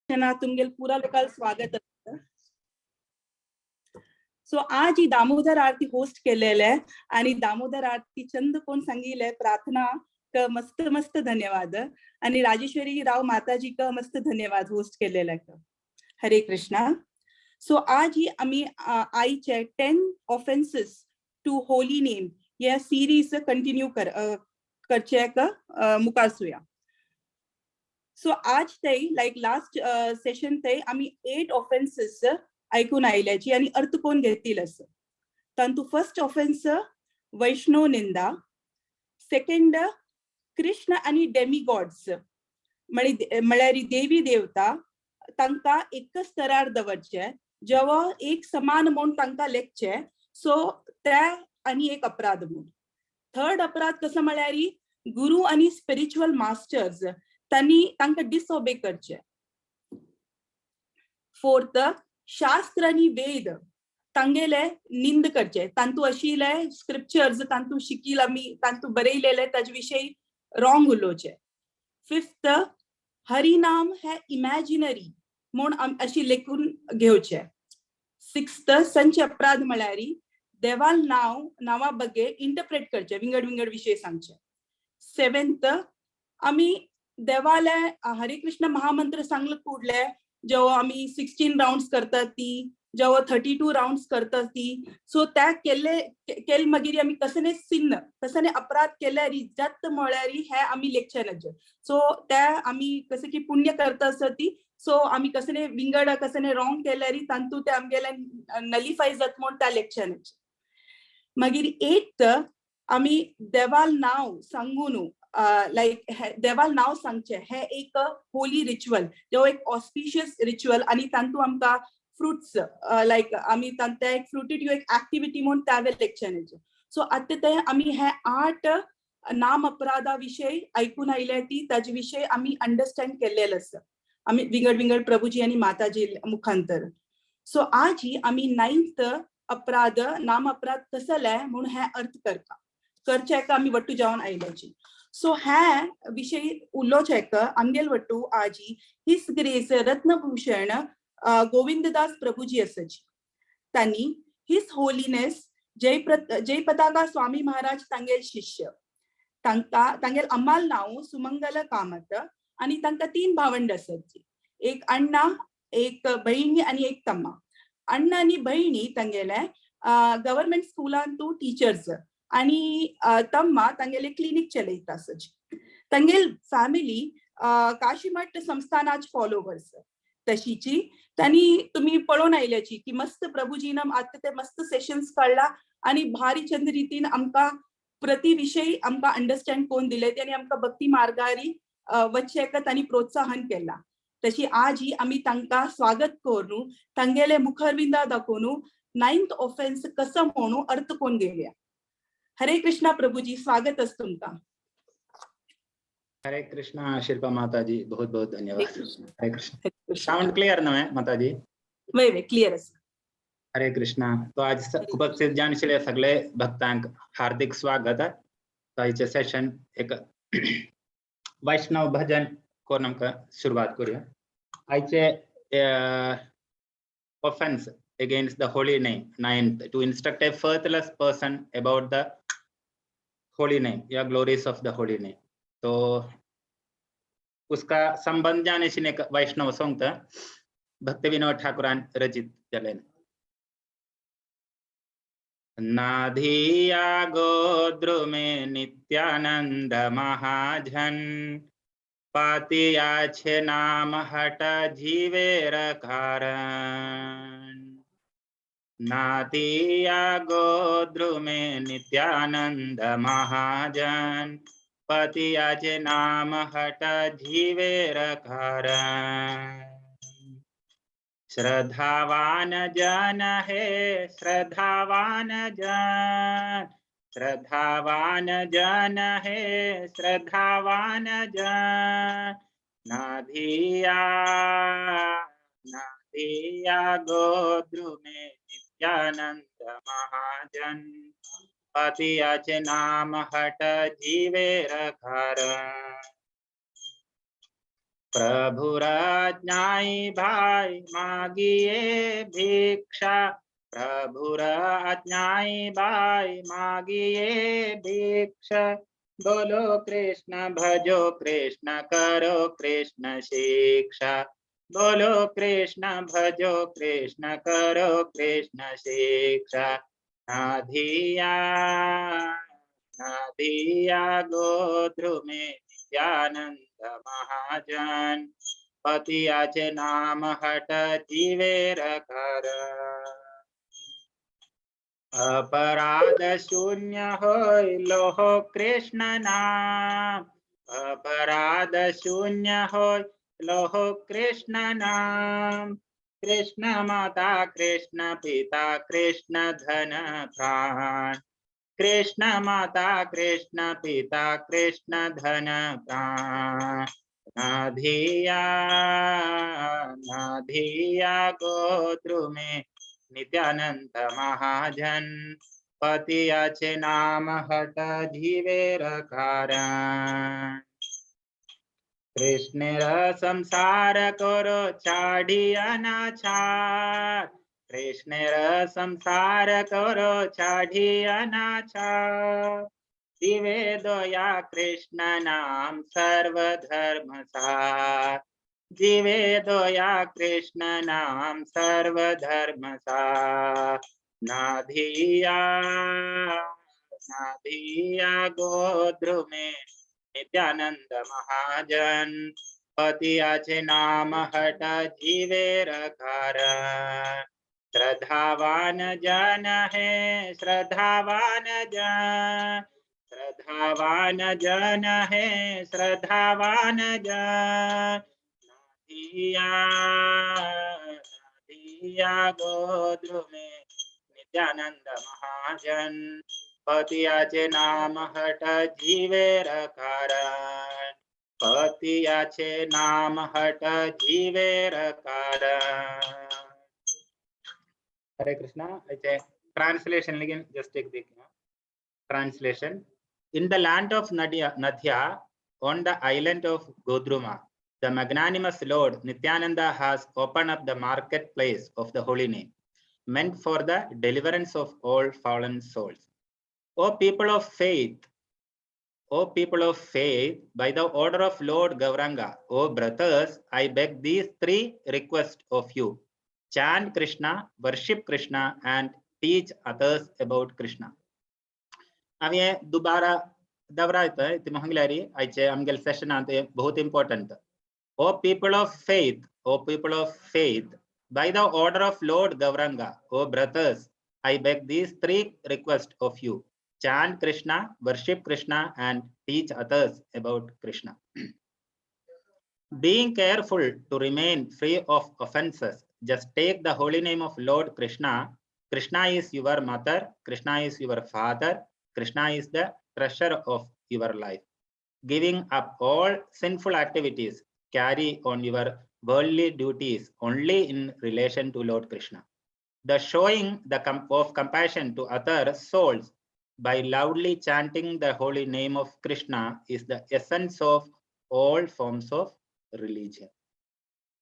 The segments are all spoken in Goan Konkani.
कृष्णा, तुमगेल पुरा लोकाल स्वागत आसा. सो आज ही दामोदर आरती होस्ट केलेले आणि दामोदर आरती चंद कोण सांगितले प्रार्थना क मस्त मस्त धन्यवाद आणि राजेश्वरी राव माताजी क मस्त धन्यवाद होस्ट केलेले. हरे कृष्णा. सो आज ही आम्ही आईचे 10 ऑफेन्सेस टू होली नेम या सिरीज कंटिन्यू कर करचे मुखारसुया. सो आज ते लायक लास्ट सेशन ते आम्ही एट ऑफेन्सेस ऐकून आयल्याची आणि अर्थ कोण घेतील असं. तांतू फर्स्ट ऑफेन्स वैष्णव निंदा, सेकंड कृष्ण आणि डेमिगॉड्स म्हळ्यार देवी देवता तांकां एकच स्तरार दवरचे, जेव्हा एक समान म्हूण तांकां लेखचे, सो त्या आनी एक अपराध म्हूण. थर्ड अपराध कसो म्हळ्यार गुरु आणि स्पिरिच्युअल मास्टर्स तांणी तांकां डिसओबे करचे. फोर्थ, शास्त्र आणि वेद तांगेले निंद करचे, तांतू आशिल्ले स्क्रिप्चर्स तांतू शिकील आमी, तांतू बरयलेले ताजे विशयी रॉंग उलोवचे. फिफ्थ, हरिनाम हे इमॅजिनरी म्हूण अशी लेखून घेवचे. सिक्स्थ, संच अपराध म्हळ्यार देवाल नाव नावा बगे इंटरप्रेट करचे, विंगड विंगड विशय सांगचे. सेवेंथ, आमी देवाले हरे कृष्ण महामंत्र सांगलं कुडले, जेव्हा आमी 16 राउंड्स करतात ती, जेव्हा 32 राउंड्स करतात ती, सो त्या केल्ले केले मागीर आमी कसने सिन्न कसने अपराध केल्यार जात म्हळ्यार हे आमी लेखचे नाचे. सो त्या आमी कसे की पुण्य करता आसता ती, सो आमी कसने विंगड कसने रॉंग केल्यार तांतू ते आमगेले नलिफाय जात म्हूण त्या लेखचे नाचे. मागीर एट, आमी देवाल नाव सांगून, लायक देवाल नाव सांगचे हे एक होली रिच्युअल, जेव्हा एक ऑस्पिशियस रिच्युअल आणि तांतू आमकां फ्रुट्स, लायक आमी त्या एक फ्रुटिट्यू एक ऍक्टिव्हिटी म्हणून त्यावेळ लेक्चर. सो आतां ते आमी हे आठ नाम अपराधा विशयी ऐकून आयले ती ताजे विशयी आमी अंडरस्टँड केल्लेलं आसा आमी विंगड विंगड प्रभुजी आनी माताजी मुखांतर. सो आज ही आमी नायन्थ अपराध, नाम अपराध कसले म्हणून हे अर्थ करता करचे आमी वट्टू जावन आयल्याची. सो हे विशय उलोवचे आमगेल वट्टू आजी his grace Ratnabhushan Govindadas Prabhuji आसाची. तांणी his holiness जयपताका स्वामी महाराज तांगेल शिष्य. तांकां तांगेल अम्माल नांव सुमंगल कामत आणि तांकां तीन भावंड आसात, एक अण्णा, एक बहिणी आणि एक तम्मा. अण्णा आणि बहिणी तांगेले गव्हर्मेंट स्कुलान तू टीचर्स आणि तम्मा तांगेले क्लिनिक चलयता आसाची. तांगेल फॅमिली काशीमठ संस्थानाच फॉलोवर्स. तशीची त्यांनी तुम्ही पळोवन आयल्याची की मस्त प्रभुजीन आता ते मस्त सेशन्स काडला आणि भारी चंद रितीन आमकां प्रति विशय आमकां अंडरस्टँड करून दिले आनी आमकां भक्ती मार्गारी वचचे तांणी प्रोत्साहन केला. तशी आज ही आमी तांकां स्वागत करून तांगेले मुखरविंदा दाखोवन नायन्थ ऑफेन्स कसं म्हणू अर्थ कोण घेवया. हरे कृष्णा प्रभुजी, स्वागत आसा तुमकां. हरे कृष्णा शिल्पा माता जी, बहुत बहुत धन्यवाद. हरे कृष्ण. हरे कृष्ण. साउंड क्लियर ना है माता जी? वय वय, क्लियर आसा. हरे कृष्णा. तो आज उपस्थित जाणशिले सगळे भक्तांक हार्दिक स्वागत. तो आयचे सेशन एक वैष्णव भजन करून आमकां सुरवात करूया. आयचे offense against the holy name, ninth, to instruct a faithless person about the holy name या glories of the holy name. तो उसका संबंध जाने से एक वैष्णव सॉन्ग था, भक्ति विनोद ठाकुरान रचित जालें. नाधिया गोद्रुमे नित्यानंद महाजन, पातियाछे नाम हट जीवेर कारण. नादिया गोद्रुमे नित्यानंद महाजन, पतियाचे नाम हट जीवेर कारण. श्रद्धावान जन हे, श्रद्धावान जन, श्रद्धावान जन हे, श्रद्धावान जन, नाधिया, नाधिया गोद्रुमे नित्यानंद महाजन, पतियाचे नाम हट जीवेर कारण. प्रभुराज्ञाई भाई मागिए भिक्षा, प्रभुराज्ञाई भाई मागिए भिक्षा। बोलो कृष्ण भजो कृष्ण करो कृष्ण शिक्षा, बोलो कृष्ण भजो कृष्ण करो कृष्ण शिक्षा। नाधिया नाधिया गोद्रुमे नित्यानंद महाजन, पतियाचे नाम हट जीवेर कर। अपराध शून्य होय लोह कृष्ण नाम, अपराध शून्य होय लोह कृष्ण नाम। कृष्ण माता कृष्ण पिता कृष्ण धन प्राण, कृष्ण माता कृष्ण पिता कृष्ण धन प्राण। नाधिया नाधिया गोद्रुमे नित्यानंद महाजन, पतियाचे नाम हट जीवेर कारण। कृष्णेर संसार करो छाडिया ना छाड, कृष्णेर संसार करो छाडिया ना छाड। दिवे दया कृष्ण नाम सर्व धर्म सार, जीवे दया कृष्ण नाम सर्व धर्म सार। नाधिया नाधिया गोद्रुमे नित्यानंद महाजन, पतियाचे नाम हट जीवेर कारण। श्रद्धावान जन है श्रद्धावान जन, श्रद्धावान जन है श्रद्धावान जन। नाधिया नाधिया गोद्रुमे नित्यानंद महाजन, पतियाचे नाम हट जीवेर कारण, पतियाचे नाम हट जीवेर कारण। हरे कृष्णा। ट्रांसलेशन लेकिन जस्ट एक देखना। Translation: in the land of Nadya, on the island of Godruma, the magnanimous Lord Nityananda has opened up the marketplace of the holy name, meant for the deliverance of all fallen souls. O people of faith, O people of faith, by the order of Lord Gauranga, O brothers, I beg these three requests of you. Chant Krishna, worship Krishna, and teach others about Krishna. अब ये दोबारा दोहराता है तिमहंगलारी आयचे आमगेले सेशन आते बहुत important. O people of faith, O people of faith, by the order of Lord Gauranga, O brothers, I beg these three requests of you. Chant Krishna, worship Krishna, and teach others about Krishna. Being careful to remain free of offenses, just take the holy name of Lord Krishna. Krishna is your mother, Krishna is your father, Krishna is the treasure of your life. Giving up all sinful activities, carry on your worldly duties only in relation to Lord Krishna. The showing the of compassion to other souls by loudly chanting the holy name of Krishna is the essence of all forms of religion.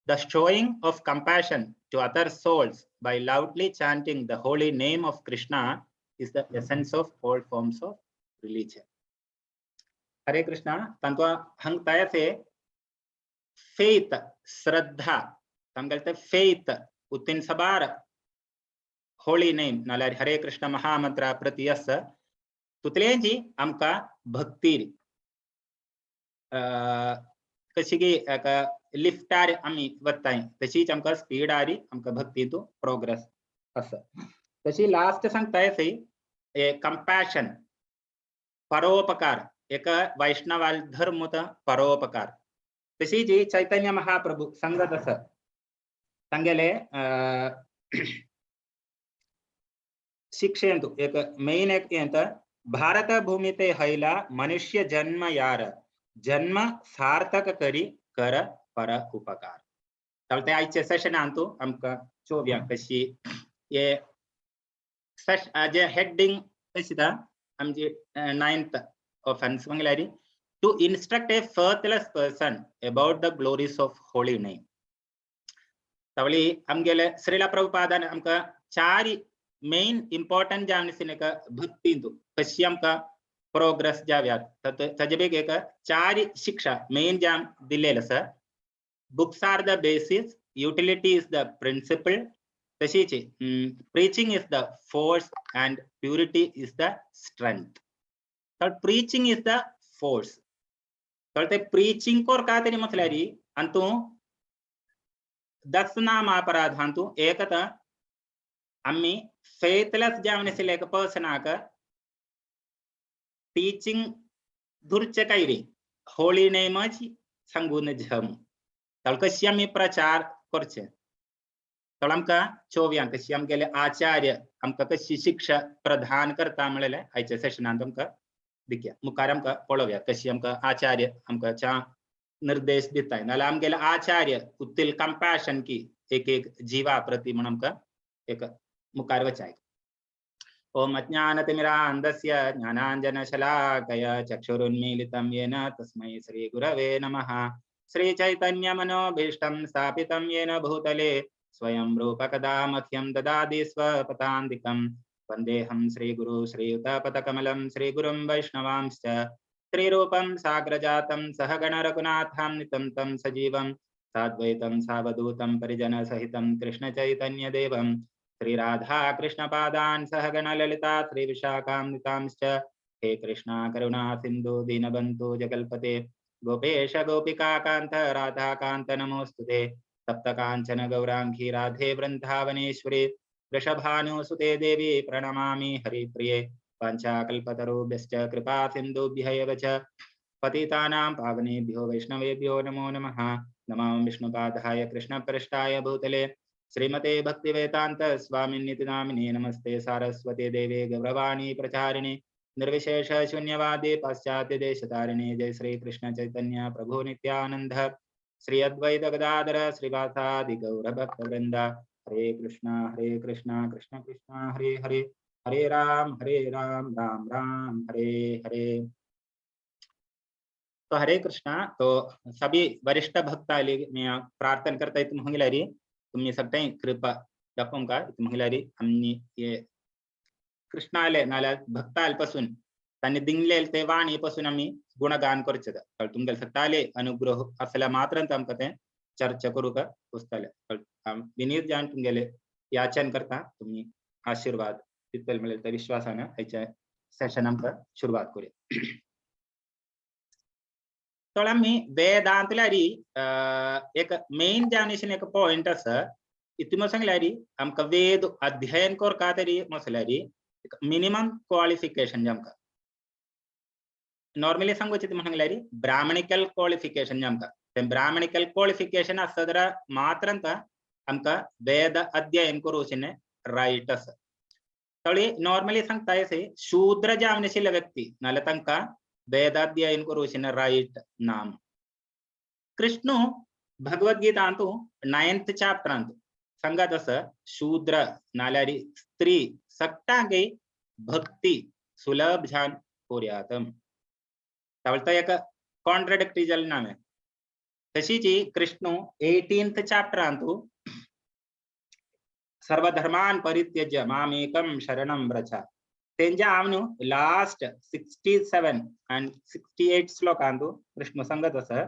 The showing of compassion to other souls by loudly chanting the holy name of Krishna is the essence of all forms of religion. Hare Krishna. Tanto hang taya se faith, Shraddha, तंगलते faith उतिन सबार holy name नाल्यार हरे कृष्ण महामंत्रा प्रति आसा तुतलेंची आमकां भक्ती कशी की एका लिफ्टार आमी वताय तशीच आमकां स्पीडारी आमकां भक्तीतू प्रोग्रेस आसा. तशी लास्ट सांगता थंय कंपॅशन, परोपकार, एक वैष्णवाल धर्म परोपकार. तशी जी चैतन्य महाप्रभु सांगत आसा तांगेले शिक्षेंतु एक मेन एक हें भारत भूमि ते हैला मनुष्य जन्म यार जन्म सार्थक करी कर पर उपकार. ते आयचे सेशनांतु आमकां चोव्या कशी हे जे हेडिंग कशी आमची नायन्थ ऑफेन्स म्हणल्यार To instruct a faithless person about the glories of holy name. तवळी आमगेले श्रीला प्रभुपादान आमकां चार मेन इम्पॉर्टंट जावन आशिल्ले एका भक्तींतु कशी आमकां प्रोग्रेस जाव्यात ताजे बेग एक चार शिक्षा मेन जाम दिलेले आसा. Books are the basis, utility is the principle, तशीच preaching is the force and purity is the strength. तर प्रीचिंग is the force. तर ते प्रीचिंग करता तरी म्हटल्यार आनी तूं दसनाम अपराधांतु एकता आमी फेथलेस जावन आशिल्ले एका पर्सनाक टीचिंग धुरचे काय रे होली नेमच सांगून झम तर कशी आमी प्रचार करचे तर आमकां चोवया कशी आमगेले आचार्य आमकां कशी शिक्षा प्रदान करता म्हणलें आयच्या सेशनान तुमकां दिखया मुखार आमकां पळोवया कशी आमकां आचार्य आमकां च्या निर्देश दिताय नाल्यार आमगेले आचार्य उत्तील कंपॅशन की एक एक जीवा प्रति म्हण आमकां एक मुखार वचाय. ओम अज्ञानतिमिरान्धस्य ज्ञानाञ्जनशलाकया चक्षुरुन्मीलितं येन तस्मै श्रीगुरवे नमः. श्रीचैतन्यमनोभीष्टं स्थापितं येन भूतले स्वयं रूप कदा मह्यं ददाति स्वपदान्तिकं. वन्देऽहं श्रीगुरु श्रीयुतपदकमलं श्रीगुरुं वैष्णवांश्च. श्रीरूपं साग्रजातं सहगण रघुनाथां नितं तं सजीवं साद्वैतं सावधूतं परिजनसहितं कृष्णचैतन्यदेवं. श्रीराधा कृष्णपादान् सहगण ललिता श्रीविशाखान्वितांश्च. हे कृष्णा करुणा सिन्धु दीनबन्धु जगल्पते गोपेश गोपिकाकान्त राधाकान्त नमोस्तुते. तप्तकाञ्चन गौराङ्गी राधे वृन्दावनेश्वरी वृषभानुसुते देवी प्रणमामि हरिप्रिये. वाञ्छाकल्पतरुभ्यश्च कृपा सिन्धुभ्य एव च पतितानां पावनेभ्यो वैष्णवेभ्यो नमो नमः. नमामि विष्णुपादाय कृष्णप्रेष्ठाय भूतले श्रीमते भक्तिवेदान्त स्वामिनिति नामिने. नमस्ते सारस्वते देवे गौरवाणी प्रचारिणे निर्विशेष शून्यवादी पाश्चात्य देशतारिणे. जय श्री कृष्ण चैतन्य प्रभु नित्यानंद श्री अद्वैत गदाधर श्रीवासादि गौर भक्त वृंद. हरे कृष्णा कृष्णा कृष्णा हरे हरे हरे राम राम राम हरे हरे. तो हरे कृष्णा. तो सभी वरिष्ठ भक्ताली मैं प्रार्थना करता तुम मंगलारी तुम्ही सगळे कृपा दाखवून का मंगलारी आम्ही हे कृष्णाले नाल्या भक्तालपासून त्यांनी दिंगलेले ते वाणी पासून आम्ही गुणगान करचे. तुमगे सगळे अनुग्रह असल्या मात्र आमकां ते चर्चा करू का पुस्तले विनीत जाण तुमगेले याचन करता तुम्ही आशीर्वाद दितले म्हणले त्या विश्वासान आयच्या सेशन आमकां सुरवात करूया. तर आमी वेदांतल्यारी एक मेन जावन एक पॉयंट आसा इतून सांगल्यारी आमकां वेद अध्ययन करता तरी म्हटल्यारी मिनिमम क्वालिफिकेशन जे आमकां नॉर्मली सांगूचे सांगल्यारी ब्राह्मणिकल क्वालिफिकेशन जे आमकां तें ब्राह्मणिकल क्वालिफिकेशन आसता जाल्यार मात्र आमकां वेद अध्ययन करूचें रायट आसा. तळी नॉर्मली सांगता शूद्र जावन आशिल्ले व्यक्ती नाल्यार तांकां वेदाध्ययन करूचें रायट नाम. कृष्ण भगवद्गीतांतु 9th चाप्टरांतु सांगत आसा शूद्र नाल्यार स्त्री सगळ्यांक भक्ती सुलभ जावन कोर्यातम. तावळता एक कॉन्ट्राडिक्टरी जालें ना. तशीच कृष्ण 18th चाप्टरांतु सर्वधर्मान परित्यज्य मामेकं शरणं व्रज तेंजा आवनु लास्ट 67 and 68 श्लोकांतु कृष्ण सांगत आसा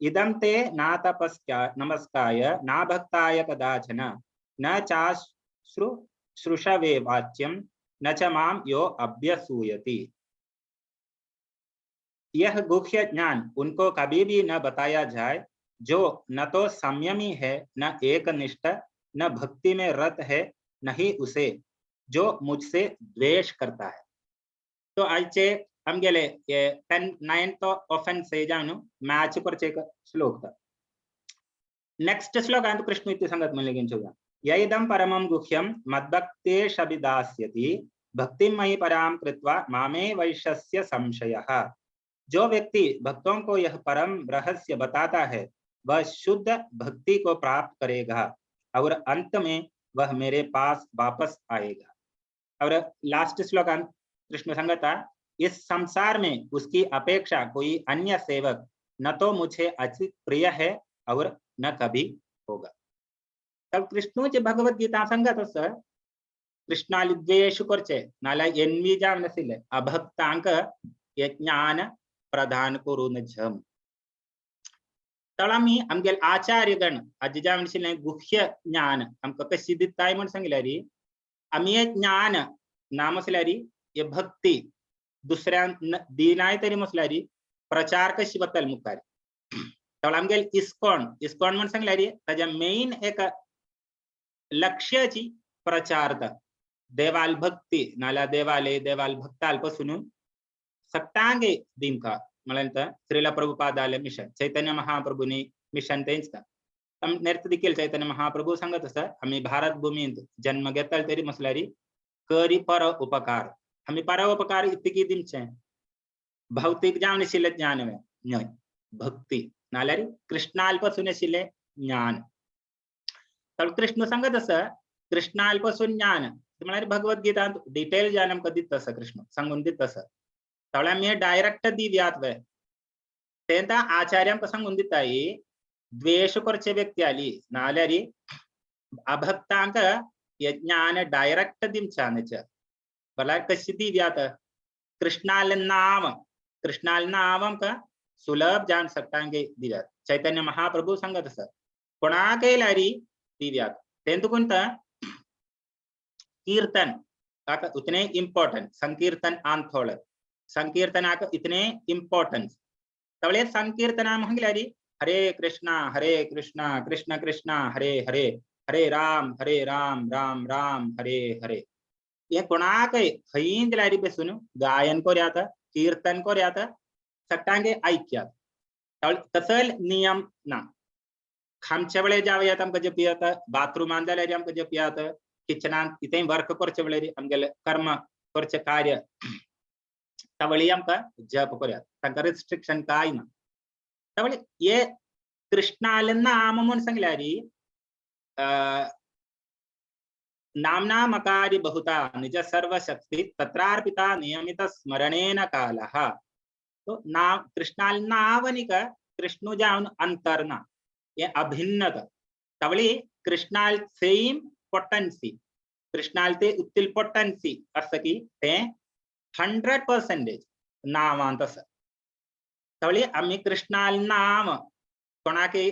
इदं ते ना तपस्या नमस्काय ना भक्ताय कदाचन न चाश्रु श्रुषवे वाच्यं न च मां यो अभ्यसूयति. यह गुह्य ज्ञान उनको कभी भी न बताया जाए जो न तो संयमी है न एकनिष्ठ न भक्ति में रत है न ही उसे जो मुझसे द्वेष करता है. तो आयचे आमगेले 9th offence जावन मॅच करचे एक श्लोक. नेक्स्ट श्लोकांत कृष्ण इति सांगत म्हणले घेवन यैदं परमं गुह्यं मद्भक्तेषभिदास्यति भक्तिं मयि परां कृत्वा मामे वैश्यस्य संशयः. जो व्यक्ति भक्तों को यह परम रहस्य बताता है वह शुद्ध भक्ति को प्राप्त करेगा और अंत में वह मेरे पास वापस आएगा. और लास्ट श्लोकांत कृष्ण सांगता इस संसार में उसकी अपेक्षा कोई अन्य सेवक न तो मुझे अधिक प्रिय है और न कभी होगा। तब कृष्णूचे भगवद्गीता सांगत आसा कृष्णाली द्वेष करचे नाल्यार एनवी जावन आशिल्ले अभक्तांक हे ज्ञान प्रदान करून झम। तर आमी आमगेले आचार्यगण आजी जावन आशिल्लें गुह्य ज्ञान आमकां कशी दिताय म्हण सांगल्यार आमी हे ज्ञान ना म्हसल्यार हे भक्ती दुसऱ्यान दिनाय तरी म्हसल्यार प्रचार कशी वतले मुखार। तर आमगेले इस्कॉन इस्कॉन म्हण सांगल्यार ताज्या मेन एक लक्ष्याची प्रचारता देवाल भक्ती नाल्यार देवाले देवाल भक्ताल पासून सट्टांगे दिमका म्हळ्यार श्रीला प्रभुपादाले मिशन चैतन्य महाप्रभूनी मिशन तेंच नेर्त देखील चैतन्य महाप्रभू सांगत आसा आमी भारत भूमींत जन्म घेतले तरी म्हसल्यार करी पर उपकार आमी पर उपकार इतकी दिमचे भौतिक जावन आशिल्लें ज्ञान न्हय भक्ती नाल्यार कृष्णाल पासून आशिल्लें ज्ञान। तर कृष्ण सांगत आसा कृष्णाल पासून ज्ञान म्हळ्यार भगवद्गीतांत डिटेल ज्ञान आमकां दिता आसा कृष्ण सांगून दिता आसा। तावळ्या आमी डायरेक्ट दिव्यात वे तेंता आचार्य आमकां सांगून दिताय द्वेष करचे व्यक्ती आली नाल्यार अभक्तांक हे ज्ञान डायरेक्ट दिमच्यानचे बल्यार कशी दिव्यात कृष्णाल नाव कृष्णाल नाव आमकां सुलभ जावन सगळ्यांक दिव्यात। चैतन्य महाप्रभू सांगत आसा कोणाकय लारी दिव्यात तें तुकून कीर्तन ताका उतने इम्पॉर्टंट संकीर्तन आंथोळ संकीर्तनाक इतने इम्पॉर्टन्स। तवळे संकीर्तना म्हंगल्यारी हरे कृष्णा कृष्णा कृष्णा हरे हरे हरे राम राम राम हरे हरे हे कोणाकय खंय जाल्यार बसून गायन कोरयात कीर्तन कोरयात सगळ्यांक ऐक्यात। तसल नियम ना खामच्या वेळे जावयात आमकां जपयात बाथरूमान जाल्यार आमकां जपयात किचनान कितेंय वर्क करचे वेळार आमगेले कर्म करचे कार्य तवळी आमकां जप कोरयात तांकां रिस्ट्रिक्शन काय ना। तवळी हे कृष्णाले नाम म्हूण सांगल्यार नामना मकारि बहुता निज सर्वशक्ति तत्रार्पिता नियमित स्मरणेन कालः। तो नाम कृष्णाल नावनिक कृष्णु जावन अंतर ना हे अभिन्नता। तवळी कृष्णाल सेम पोटन्सी कृष्णाल ते उत्तील पोटन्सी आसा की ते 100% नावांत आसा। तवळी आमी कृष्णाल नाम कोणाकय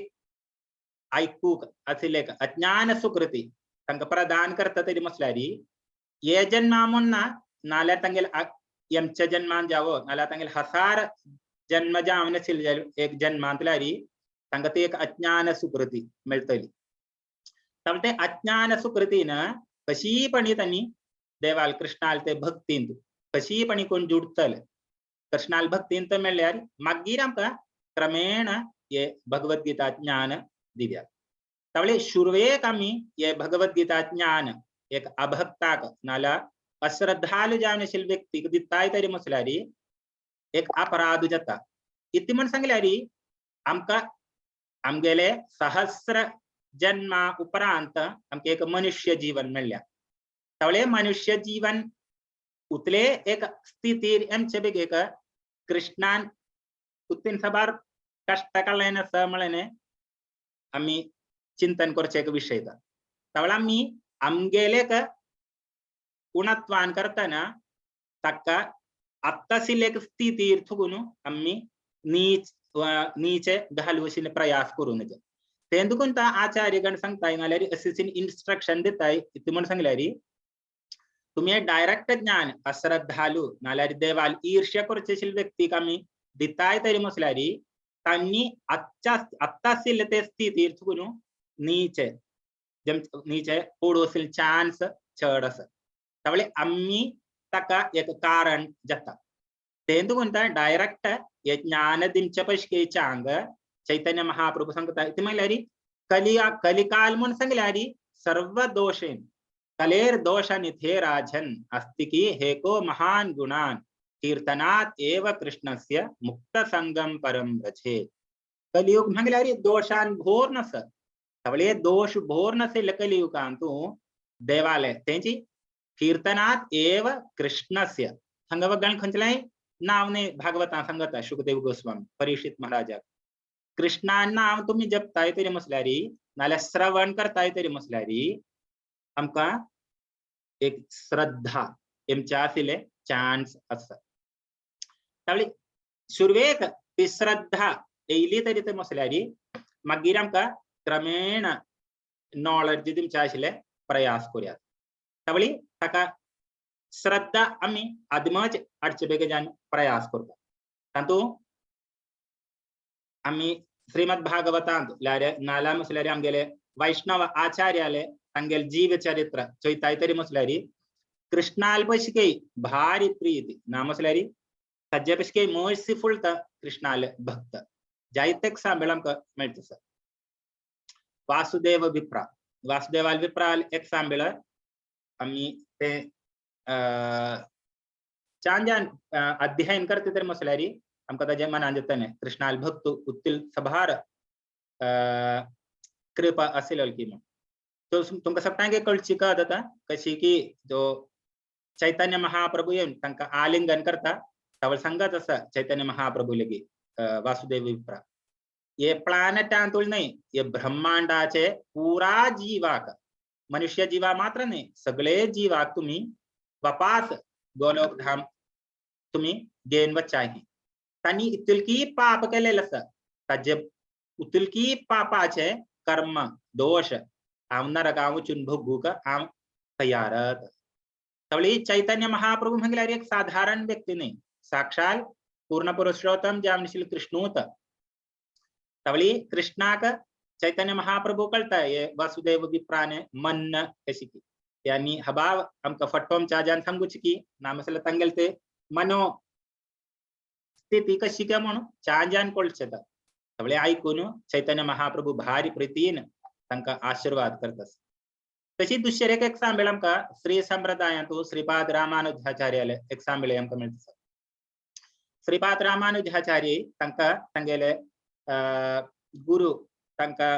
आयकूंक आशिल्लें अज्ञान सुकृती तांकां प्रदान करता तरी म्हसल्यार हे जन्मा म्हूण ना नाल्यार तांगेले एमच्या जन्मान जावो नाल्यार तांगेले हजार जन्म जावन आशिल्ले एक जन्मांतल्यार तांकां ती एक अज्ञान सुकृती मेळटली। तवळ ते अज्ञान सुकृतीन कशीपणी तांणी देवाल कृष्णाल ते भक्तींत कशीपणी कोण जुडतले कृष्णाल भक्तींत मेळ्ळ्यार मागीर आमकां क्रमेण हे भगवद्गीता ज्ञान दिव्यात। तवळे सुरवेक आमी हे भगवद्गीता ज्ञान एक अभक्ताक नाल्यार अश्रद्धालु जावन आशिल्ले व्यक्तीक दिताय तरी म्हसल्यार एक अपराध जाता। इतलें म्हण सांगल्यार आमकां आमगेले सहस्र जन्मा उपरांत आमकां एक मनुष्य जीवन मेळ्ळ्या। तवळे मनुष्य जीवन उतले एक स्थितीर आमचे बेग कृष्णान उत्तीन साबार कश्ट काडलें आसा म्हळ्ळें आमी चिंतन करचें एक विशय। तवळ आमी आमगेले उणत्वान करतना ताका आत्तां आशिल्ले एक स्थितीर थुकून आमी नीच नीचे घालू अशे प्रयास करूं नजे। तें देखून आचार्यगण सांगताय नाल्यार अशें इन्स्ट्रक्शन दिताय इतलें म्हण सांगल्यार तुमी डायरेक्ट ज्ञान अश्रद्धालु नाल्यार देवाल ईर्ष्या करचे आशिल्ले व्यक्तीक आमी दिताय तरी म्हसल्यार तांणी आत्तां आशिल्ले ते स्थितीर थुकून नीचे नीचे पडूं आशिल्ले चान्स चड आसा। तवळे आमी ताका एक कारण जाता। तें देखून डायरेक्ट हे ज्ञान दिवचे पयशेच्या चैतन्य महाप्रभू सांगता इतलें म्हणल्यार कलिया कलिकाल म्हूण सांगल्यार सर्व दोशेन कलेर दोषनिधे राजन अस्ति की हेको महान गुणान कीर्तनात् एव कृष्णस्य मुक्त संगम परम रचे। कलियुग म्हणल्यार दोषान भोर नस तवळे दोष भोर नसेल कलियुगांतु देवालय तेंची कीर्तनात् एव कृष्णस्य हांगा वगण खंयचें नाव न्ही भागवतां सांगता शुकदेव गोस्वामी परीक्षित महाराजाक कृष्णा नाव तुमी जपताय तरी म्हसल्यार नाल्यार श्रवण करताय तरी म्हसल्यार आमकां एक श्रद्धा एमच्या आशिल्ले चान्स आसा. त्यावेळी सुरवेक ती श्रद्धा येयली तरी ते म्हसल्यार मागीर आमकां क्रमेण नॉलेज दिवचे आशिल्ले प्रयास करूया. त्यावेळी ताका श्रद्धा आमी आदमच हाडचे बेगीन प्रयास करता. तातूंत आमी श्रीमद भागवतांत नाल्या म्हसल्यार आमगेले वैष्णव आचार्याले तांगेले जीव चरित्र चोयताय तरी म्हसल्यार कृष्णाल पशके भारी प्रीती ना म्हसल्यार ताजे पशके मर्सीफुल कृष्णाले भक्त जायते एग्जाम्पल आमकां मेळटा सर. वासुदेव विप्रा वासुदेवाल विप्राल एग्जाम्पल आमी ते छान छान अध्ययन करते तरी म्हसल्यार आमकां ताजे मनान जाता कृष्णाल भक्त उत्तील सभार कृपा आशिल्लो की म्हूण. तो तुमकां सगळ्यांक कळची कळत आतां कशी की जो चैतन्य महाप्रभू येवन तांकां आलिंगन करता तावळ सांगत आसा चैतन्य महाप्रभू लेगीत वासुदेव विप्रा हे प्लॅनेटांतूल न्हय हे ब्रह्मांडाचे पुरा जीवाक मनुष्य जीवा मात्र न्हय सगळे जीवाक तुम्ही वापास गोलोक धाम तुम्ही घेवन वच्चाही. तांणी इतुलकी पाप केलेले आसा ताजे उतुलकी पापाचे कर्म दोश हांव नरकां वचून भोगूक हांव तयार. तवळी चैतन्य महाप्रभू म्हळ्यार एक साधारण व्यक्ती न्हय साक्षात पूर्ण पुरुषोत्तम जावन आशिल्लो कृष्णूत. तवळी कृष्णाक चैतन्य महाप्रभू कळटा हे वासुदेव विप्राने मन कशी की आनी हबाव आमकां फटोमच्या जान सांगूची की ना मसल्यार तांगेले ते मनो स्थिती कशी काय म्हणून छान जान कळचें. सगळे आयकून चैतन्य महाप्रभू भारी प्रितीन तांकां आशीर्वाद करता. तशी दुसरे एक एग्जाम्पल आमकां श्री संप्रदायांत श्रीपाद रामानुजाचार्याले एग्जाम्पल आमकां मेळटा. श्रीपाद रामानुजाचार्य तांकां तांगेले गुरु तांकां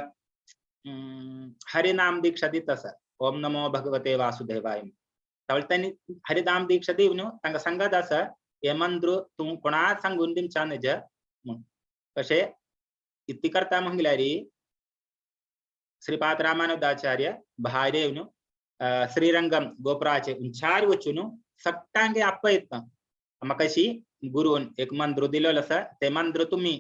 हरिनाम दीक्षा दिता आसा ओम नमो भगवते वासुदेवाय. तावळ तांणी हरिनाम दीक्षा दिवन तांकां सांगत आसा हे मंत्र तूं कोणाक सांगून दिवच्या नज म्हूण. अशें इतली करता म्हळ्यार श्रीपाद रामानुजाचार्य भायर येवन श्रीरंगम गोपुराचे उंचार वचून सगळ्यांक आपयता म्हाका अशी गुरून एक मंत्र दिलेलो आसा ते मंत्र तुमी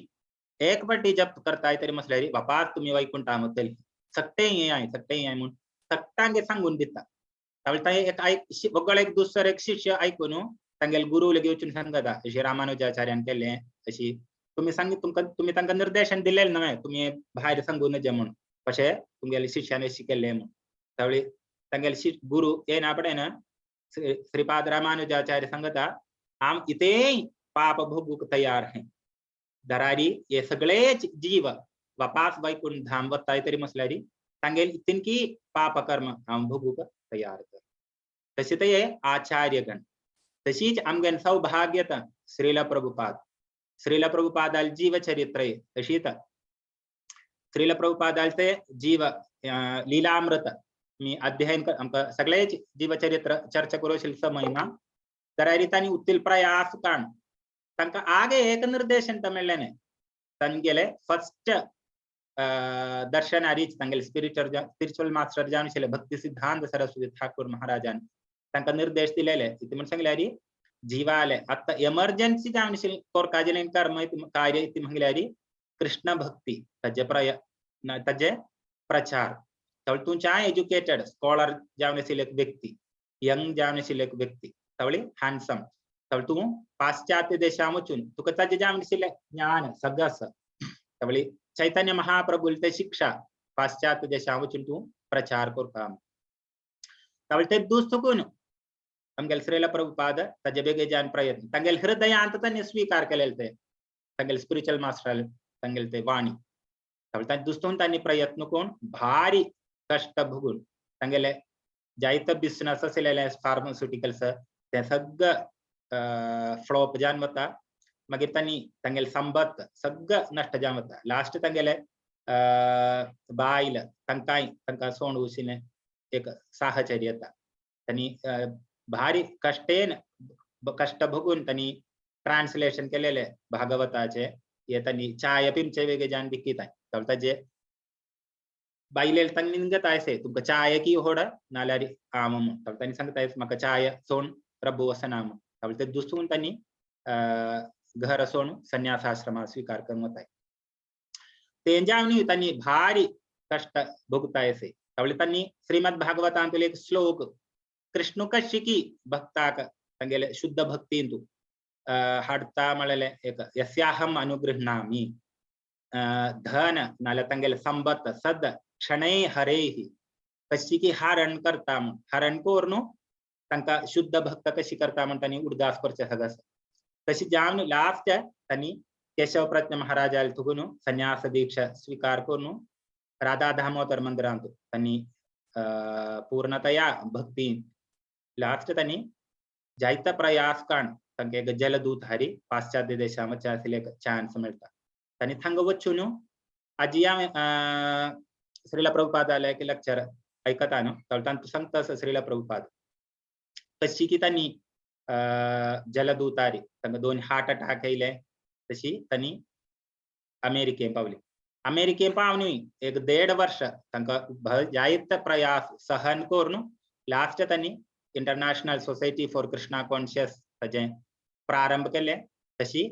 एक पाटी जप करताय तरी म्हसल्यार बापा तुमी वैकुंठा वतली सगळे हें I सगळे हें म्हूण सगळ्यांक सांगून दिता. तावळ एक आयक वगळ एक दुसरो एक शिष्य आयकून तांगेले गुरू लेगीत वचून सांगता अशी रामानुजाचार्यान केलें अशी तुमी सांग तुमकां तुमी तांकां निर्देशन दिलेलें न्हय तुमी भायर सांगू नजे म्हूण कशें तुमगेले शिष्यान अशी केल्लें म्हूण. तावळी तांगेले गुरू येना पडेन श्रीपाद रामानुजाचार्य सांगता हांव इतेय पाप भोगूक तयार हैं दरारी हे सगळेच जीव वापास वैकुंठ धाम वताय तरी म्हसल्यार तांगेले इतकी पाप कर्म हांव भोगूक तयार कर. तशें ते हे आचार्यगण. तशीच आमगेले सौभाग्यता श्रील प्रभुपाद श्रील प्रभुपादाल जीवचरित्र तशीच श्रील प्रभुपादाल ते जीव लीलामृत मी अध्ययन आमकां सगळेच जीवचरित्र चर्चा करूं समय ना तर तांणी उत्तील प्रयास काण तांकां आगे एक निर्देशन मेळ्ळें तांगेले फर्स्ट दर्शनारीच तांगेले स्पिरिच्युअल मास्टर जावन आशिल्ले भक्ती सिद्धांत सरस्वती ठाकूर महाराजान तांकां निर्देश दिलेले इतलें म्हण सांगल्यार जीवाले आतां एमर्जन्सी जावन आशिल्लें कोरकाजेलें कर्म कार्य इतलें म्हणल्यार कृष्ण भक्ती ताजे ताजे प्रचार. तवळ तूं चाय एज्युकेटेड स्कॉलर जावन आशिल्ले एक व्यक्ती यंग जावन आशिल्ले एक व्यक्ती तवळी हँडसम तवळ तूं पाश्चात्य देशां वचून तुका ताजें जावन आशिल्लें ज्ञान सगळें आसा. तवळी चैतन्य महाप्रभूल ते शिक्षा पाश्चात्य देशां वचून तूं प्रचार करता. तवळ ते दूस चुकून आमगेले श्रील प्रभुपाद ताजे बेगीन प्रयत्न तांगेले हृदयांत तांणी स्वीकार केलेले ते तांगेले स्पिरिच्युअल मास्टर तांगेले ते वाणी. तवळ तांचे दुसतून तांणी प्रयत्न करून भारी कश्ट भोगून तांगेले जायते बिजनस आशिल्ले फार्मास्युटिकल्स ते सगळं फ्लॉप जावन वता. मागीर तांणी तांगेले संपत सगळं नश्ट जावन वता. लास्ट तांगेले बायल तांकांय तांकां सोंड वचून एक साहचर्य येता. तांणी भारी कश्टेन कश्ट भोगून तांणी ट्रान्सलेशन केलेले भागवताचे हे तांणी चाय पिमचे वेगळे जान विकीताय. ताजे बायले तांणी निंगत आयसे तुमकां चाय की होड नाल्यार आम म्हूण. तांणी सांगता म्हाका चाय सोण प्रभु वसना म्हूण. ते दुसून तांणी घर सोडून संन्यासाश्रमा स्वीकार करून वताय. तेंजावनी तांणी भारी कष्ट भोगतायसे. तांणी श्रीमद भागवतांतले एक श्लोक कृष्ण कशिकी भक्ताक तांगेले शुद्ध भक्तींतु हाडता म्हळेले एक यस्याहम अनुगृह्णामि धन नाल्यार तांगेले संबत सद क्षणै हरेहि कशिकी हरण करता म्हूण. हरण करून तांकां शुद्ध भक्त कशी करता म्हूण तांणी उडगास करचे सगळं. तशी जावन लास्ट तांणी केशव प्रज्ञ महाराजाल थुकून संन्यास दीक्षा स्वीकार करून राधा दामोदर मंदिरांत तांणी पूर्णतया भक्ती लास्ट तांणी जायते प्रयास काण तांकां एक जलदूत हारी पाश्चात्य देशां वचचे आशिल्ले एक चान्स मेळटा. तांणी थांगा वचून आजी हांवें श्रीला प्रभुपादाले एक लेक्चर आयकता न्हू तांतूं सांगता श्रीला प्रभुपाद कशी की तांणी जलदूतारी तांकां 2 हार्ट अटॅक येयले तशी तांणी अमेरिकेन पावली. अमेरिकेन पावनूय एक 1.5 वर्ष तांकां जायते प्रयास सहन करून लास्ट तांणी international society for Krishna conscious ताजें प्रारंभ केले. तशी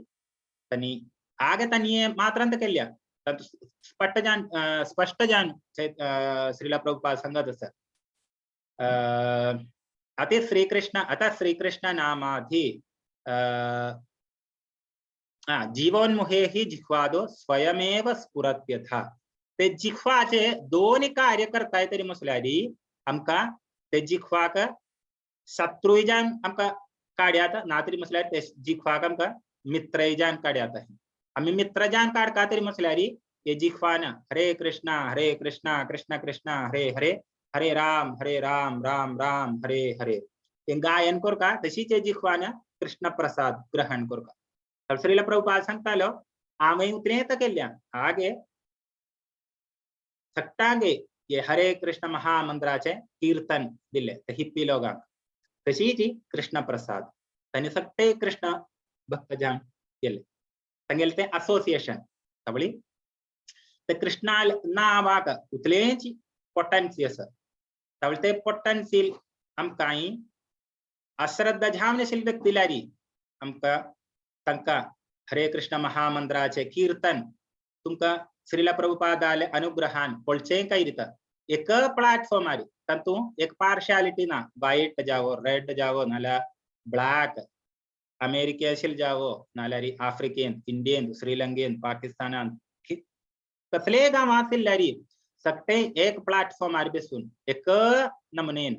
तांणी आगे तांणी मात्रांत केल्या तातूंत स्पष्ट जान श्रीला प्रभुपाद सांगत आसा अति श्रीकृष्ण अतः श्रीकृष्ण नामाधि जीवोन्मुखे ही जिह्वादो स्वयमेव स्फुरत्यथा. ते जिह्वाचे दोन कार्य करताय तरी म्हटल्यार आमकां ते जिह्वाक शत्रुजान आमकां काडयात ना तरी म्हटल्यार ते जिह्वाक आमकां मित्रजान काडयात. आमी मित्रजान काडका तरी म्हटल्यार हे जिह्वान हरे कृष्णा कृष्ण कृष्ण हरे हरे हरे राम राम राम हरे हरे ते गायन करका तशीच हे जिह्वान कृष्ण प्रसाद ग्रहण करका. श्रीला प्रभुपाद सांगतालो हांवें उतरें केल्या आगे सट्टांगे हे हरे कृष्ण महामंत्राचे कीर्तन दिले हिप्पी लोकांक तशीच कृष्ण प्रसाद तांणी सगळे कृष्ण भक्तजान केले तांगेले ते असोसिएशन तबळी ते कृष्णा नावाक उतलेंच पोटन्सी आसा. तबळे ते पोटन्सी आमकां अश्रद्धा जावन व्यक्तीलारी आमकां तांकां हरे कृष्ण महामंत्राचे कीर्तन तुमकां श्रीला प्रभुपादाले अनुग्रहान पळचें काय दिता. एक प्लॅटफॉर्मार तातूंत एक पार्शालिटी ना, व्हायट जावो रेड जावो नाल्यार ब्लॅक अमेरिकेशील जावो नाल्यार आफ्रिकेन इंडियन श्रीलंकेन पाकिस्तानान कसले गांवांत आशिल्ल्यार सगळे एक प्लॅटफॉर्मार बसून एक नमुनेन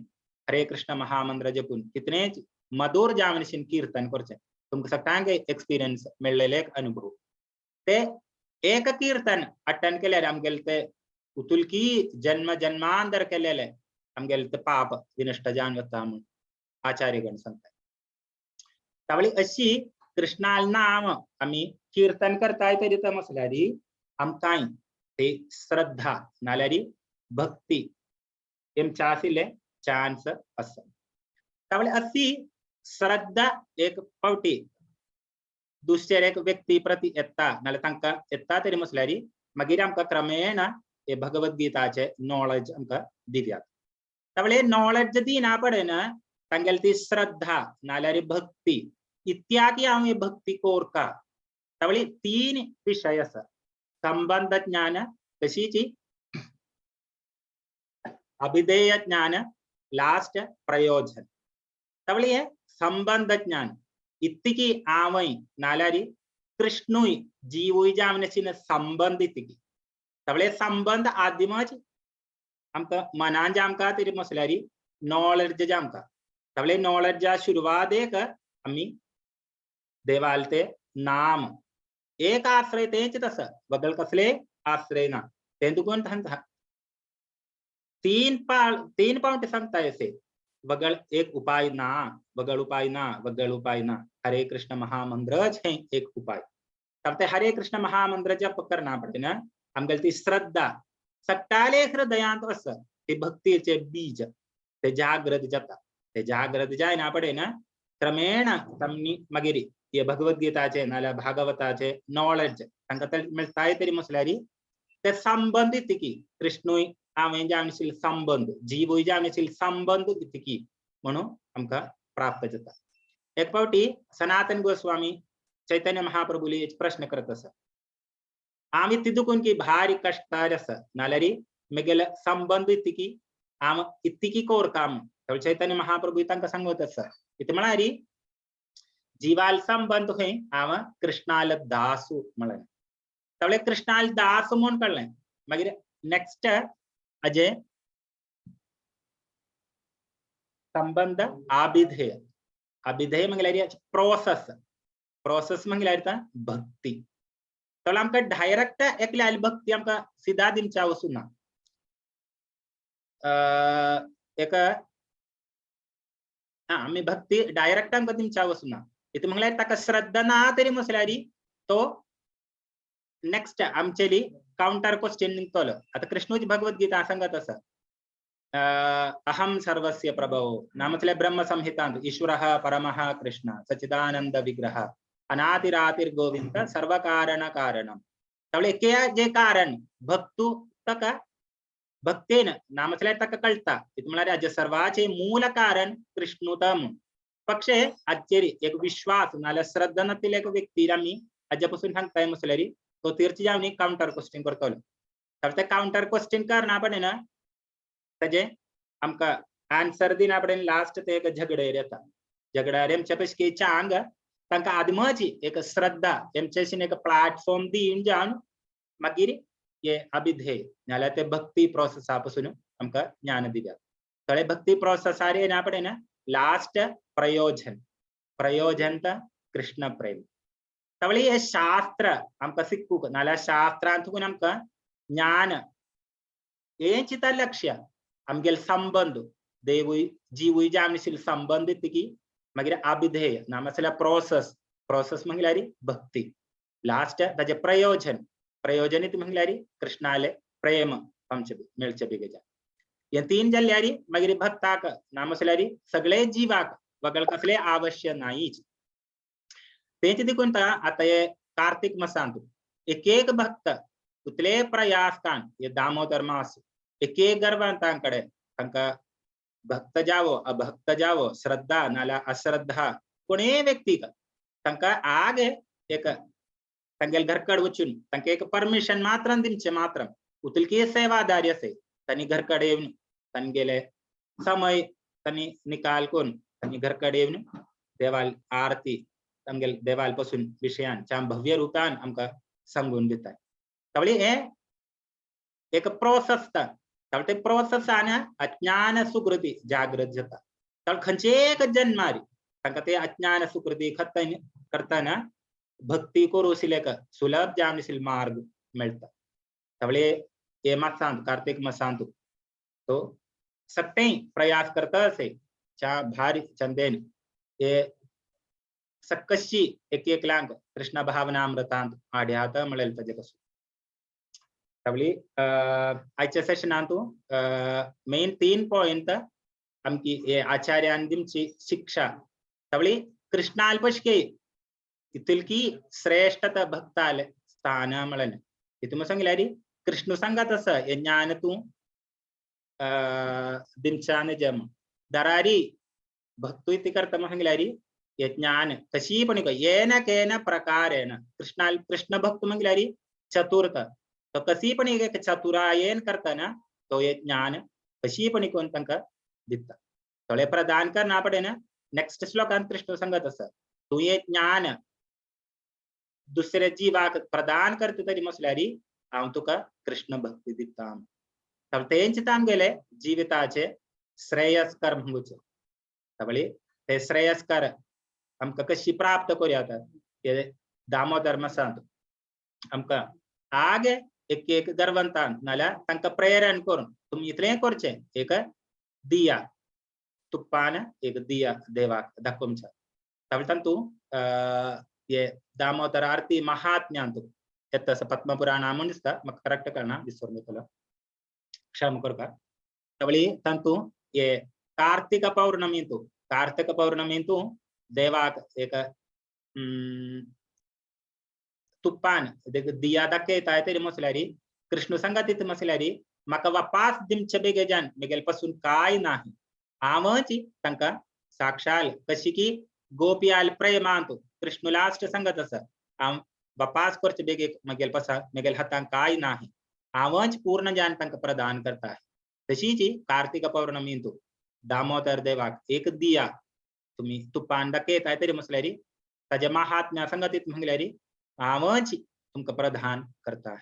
हरे कृष्ण महामंत्र जपून कितनेच मधुर जावन कीर्तन करचें तुमकां सगळ्यांक एक्सपिरियन्स मेळ्ळेले एक अनुभव. ते एक कीर्तन अटेंड केल्यार आमगेले ते उतुलकी जन्म जन्मांतर केलेले आमगेले ते पाप विनश्ट जावन वता म्हूण आचार्यगण सांगता. तावळी अशी कृष्णाल नाम आमी कीर्तन करताय तरी ते म्हटल्यार आमकां ते श्रद्धा नाल्यार भक्ती हेमच्या आशिल्ले चान्स आसा. तावळी अशी श्रद्धा एक फावटी दुसऱ्या एक व्यक्ती प्रति येता नाल्यार तांकां येता तरी म्हटल्यार मागीर आमकां क्रमेण हे भगवद्गीताचे नॉलेज आमकां दिव्यात. तावळी नॉलेज दिना पडना तांगेली ती श्रद्धा नाल्यार भक्ती इत्यादी हांव ही भक्ती कोरता. तावळी 3 विशय आसा, संबंध ज्ञान तशीच अभिधेय ज्ञान लास्ट प्रयोजन. तावळी हे संबंध ज्ञान इतकी हांवय नाल्यार कृष्णूय जीवूय जावन संबंध इतकी. तावळी संबंध आदिमच आमकां मनान जे आमकां तरी म्हटल्यार नॉलेज जे आमकां तावळी नॉलेजा सुरवातेक आमी देवाल ते नाम एक आश्रय तेंच तसं बगल कसले आश्रय ना तें तुका सांगता. 3 पावटी सांगता असे बगल एक उपाय ना, बगल उपाय ना, बगल उपाय ना. हरे कृष्ण महामंत्रच हे एक उपाय. तर ते हरे कृष्ण महामंत्र जप करना पडे ना आमगेली ती श्रद्धा सगळ्याले हृदयांत आसा ते भक्तीचे बीज ते जागृत जाता. ते जागृत जायना पडे ना क्रमेण तमनी मागीर हे भगवद्गीताचे नाल्यार भागवताचे नॉलेज तांकां मेळटाय तरी म्हटल्यार ते संबंद इतकी कृष्णूय हांवें जावन आशिल्ले संबंद, जीवूय जावन आशिल्ले संबंद इतकी म्हणून आमकां प्राप्त जाता. एक फावटी सनातन गोस्वामी चैतन्य महाप्रभुली एक प्रश्न करत आसा, आमी तितून की भारी कश्टार आसा नाल्यार मेगेले संबंद इतकी आम इतकी कोरता. चैतन्य महाप्रभु तांकां सांगत आसा, इतलें म्हळ्यार जीवाल संबंद खंय हांव कृष्णाल दासू म्हळें. तावळे कृष्णाल दास म्हूण कळ्ळें. मागीर नेक्स्ट अजय संबंध अभिधेय. अभिधेय म्हळ्यार प्रोसेस. प्रोसेस म्हळ्यार भक्ती. तावळे आमकां डायरेक्ट एकल्या भक्ती आमकां सिधा दिवच्या वचूं ना. एक आमी भक्ती डायरेक्ट आमकां दिवच्या वचूं ना. इतलें म्हळ्यार ताका श्रद्धा ना तरी म्हटल्यार तो नेक्स्ट आमचेली कावंटर क्वेश्चन निघतलो. आतां कृष्णूच भगवद्गीता सांगत आसा, अहं सर्वस्य प्रभवो नामतले ब्रह्म संहितांत ईश्वरः परमः कृष्ण सच्चिदानंद विग्रह अनातिरातिर्गोविंद सर्वकारण कारणम. तावळे एके जे कारण भक्तु तका भक्तेन नामतले तका कळटा. इतलें म्हळ्यार हाजे सर्वाचे मूल कारण कृष्णुतम. पक्षे आचेर एक विश्वास नाल्यार श्रद्धा नातिल्ल्या एक व्यक्ती आमी हाजे पसून सांगताय म्हटल्यार तो तीर्थ जावन कावंटर क्वेश्चन करतलो. ते कावंटर क्वेश्चन करना पडे ना ताजे आमकां आन्सर दिना पडे लास्ट ते एक झगडेर येता. झगड्यार आमच्या पशी चांग तांकां आदमची एक श्रद्धा एमचेशीन एक प्लॅटफॉर्म दिवन जावन मागीर हे अभिधेय नाल्यार ते भक्ती प्रोसेसा पसून आमकां ज्ञान दिल्या. थोडे भक्ती प्रोसेसार येना पडे ना लास्ट प्रयोजन. प्रयोजन त कृष्ण प्रेम. तवळी हे शास्त्र आमकां शिकूंक नाल्यार शास्त्रांतून आमकां ज्ञान हेंच लक्ष्य आमगेले संबंद देवूय जीवूय जावन आशिल्ले संबंद इतकी मागीर अभिधेय नामसल्या प्रोसेस. प्रोसेस म्हळ्यार भक्ती. लास्ट ताजे प्रयोजन. प्रयोजन इति म्हळ्यार कृष्णाले प्रेम आमचे मेळचे बेगीन. हे तीन जाल्यार मागीर भक्ताक नामसल्यार सगळे जीवाक वगळ कसले आवश्य नाहीच. तेच देखून आतां हे कार्तिक मासांत एक एक भक्त उतले प्रयास कान हे दामोदर मास एक एक गर्भांतां कडेन तांकां भक्त जावो अभक्त जावो श्रद्धा नाल्यार अश्रद्धा कोणेय व्यक्तीक तांकां आग एक तांगेले घरकड वचून तांकां एक परमिशन मात्र दिवचें मात्र उतलकी सेवादारी आसे तांणी घरकड येवन तांगेले समय तांणी निकाल करून तांणी घरकड येवन देवाल आरती तांगेले देवाल पासून विशयान चाम भव्य रुपान आमकां सांगून दितात. तावळी हे एक प्रोसेस. तावळे ते प्रोसेसान अज्ञान सुकृती जागृत जाता. तावळे खंयचे एक जन्मारी तांकां ते अज्ञान सुकृती खत्त करतना भक्ती करूं एक सुलभ जावन आशिल्लो मार्ग मेळटा. तावळे हे मासांत कार्तिक मासांत तो सगळें प्रयास करता असे च्या भारी चंदेन हे सक्कशी एक एकल्यांक कृष्ण भावनामृतांत आड्यात म्हणलें ताजे कसून. तावळी आयच्या सेशनांत मेन 3 पॉयंट आमकी हे आचार्यान दिमची शिक्षा. तावळी कृष्णाल पशके इतलकी श्रेष्ठता भक्ताले स्थान म्हणलें. तितून सांगल्यार कृष्ण सांगत आसा हे ज्ञान तूं दिमच्यान जम दरारी भक्तू इति करता सांगल्यार हे ज्ञान कशी पण येन केन प्रकारेण कृष्णा कृष्ण भक्त म्हटल्यार चतुर्थ तो कशी पण एक चतुरायेन करतना तो हे ज्ञान कशी पण कोण तांकां दिता. थोडे प्रदान करना पडे ना. नेक्स्ट श्लोकांत कृष्ण सांगत आसा तूं हे ज्ञान दुसऱ्या जीवाक प्रदान करता तरी म्हटल्यार हांव तुका कृष्ण भक्ती दिता. तेंच आमगेले जिविताचे श्रेयस्कर म्हणूचे. तावळी ते श्रेयस्कर आमकां कशी प्राप्त करूया ते दामोदर मासांत आमकां आगे एक एक गर्वंतान नाल्यार तांकां प्रेरण करून तुमी इतलें करचें एक दिया तुप्पान एक दिया देवाक दाखोवच्या. तावळी तातूंत हे दामोदर आरती महात्म्यांत येता आसा पद्मपुराणा म्हूण दिसता म्हाका करेक्ट कळना विसरून वयतलो क्षमा करपा. तावळी तातूंत हे कार्तिक पौर्णमींतू देवाक एक तुपान दिया दाखयताय तरी म्हटल्यार कृष्ण सांगत म्हटल्यार म्हाका वापास दिमचे बेगेजान मेगेले पासून काय नाही, हांवच तांकां साक्षाल कशी की गोपियाल प्रेमांत कृष्ण लास्ट सांगत आसा हांव वापास करचे बेगे मेगेले पासा मेगेले हातांक काय नाही, हांवच पूर्ण ज्ञान तांकां प्रदान करता. तशीच कार्तिक पौर्णमींत दामोदर देवाक एक दिया तुम्ही तुपान दाखयताय तरी म्हटल्यार ताजे महात्म्या सांगत म्हटल्यार हांवच तुमकां प्रदान करता.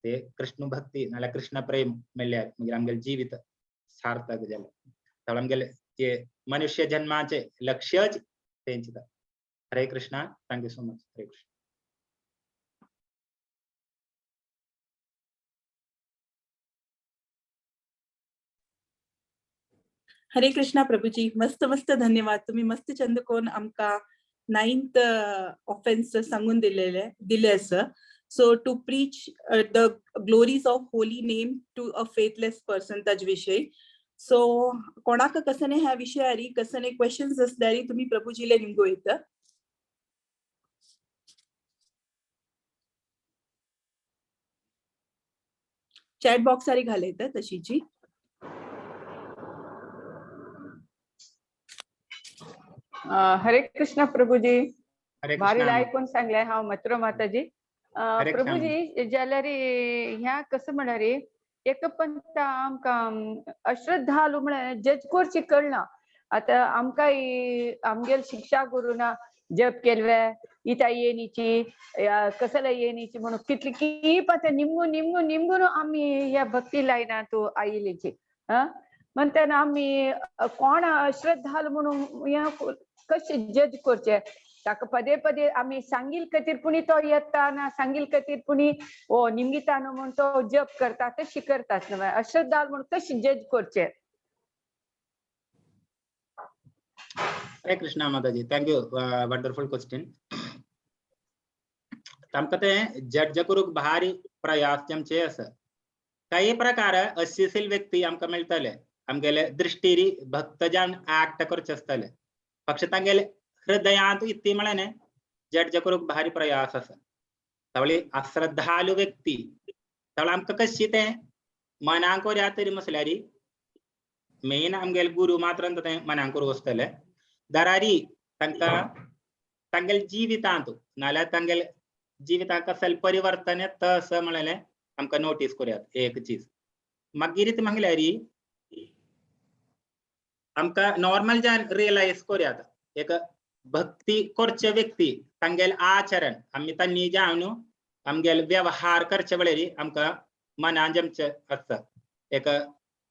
ते कृष्ण भक्ती नाल्यार कृष्ण प्रेम मेळ्ळ्यार मागीर आमगेलें जिवीत सार्थक जालें. त्यामुळे आमगेले जे मनुष्य जन्माचे लक्ष्यच तेंच. Hare Krishna. Thank you so much. Hare Krishna. Hare Krishna Prabhuji, मस्त मस्त धन्यवाद. तुम्ही मस्त चंद कोण आमका 9th offence सांगून दिलेले दिले आसा. So to preach the glories of holy name to a faithless person ताजे विषयी. सो कोणाक कसने ह्या विशयारी कसने क्वेश्चन्स असल्यारी तुम्ही प्रभुजीले निमगो येता. चॅट बॉक्सारी घालयता तशीची. हरे कृष्ण प्रभुजी, हरे भारी कृष्ण. ऐकून सांगले हांव मथुरा माताजी. प्रभुजी जाल्यार ह्या कसं म्हळ्यार एक पंथ आमकां अश्रद्धालू म्हळ्यार जज करची कळना. आतां आमकां आमगेल शिक्षा गुरुना जप केलवे इता येनीची कसला येनीची म्हणून कितली की पात निमगून निमगून निमगून आमी ह्या भक्ती लायनांत आयिल्लीची. म्हणटना आमी कोण अश्रद्धालू म्हणून ह्या कशें जज करचें? ताका पदे पदे आमी सांगील खातीर पुणी तो येता ना सांगील खातीर पुणी ओ निमगिता न्हू म्हूण तो जप करता तशी करतात न्हू. अश्रद्धालू म्हणून कशें जज करचें? हरे कृष्णा माताजी, thank you. Wonderful question. आमकां तें जज करूंक भारी प्रयास आमचे आसा. काही प्रकार अशिशील व्यक्ती आमकां मेळटले, आमगेले दृश्टीरी भक्तजन ऍक्ट करचे आसतले, फक्त तांगेले हृदयांत इत्ती म्हळ्यार न्ही जज करूंक भारी प्रयास आसा. तावळी अश्रद्धालू व्यक्ती तावळी आमकां कशी तें मनांक कोरया तरी म्हटल्यार मेन आमगेले गुरू मात्र तें मनांक करूंक वचतले. दरारी तांकां तांगेले जिवितांत नाल्यार तांगेले जिवितांत कसलें परिवर्तन येता असं म्हणलें आमकां नोटीस करुयात एक चीज. मागीर ती म्हणल्यार आमकां नॉर्मल जान रियलायज करुयात एक भक्ती करचे व्यक्ती तांगेले आचरण आमी तांणी जावन आमगेले व्यवहार करचे वेळार आमकां मनान जमचें आसता एक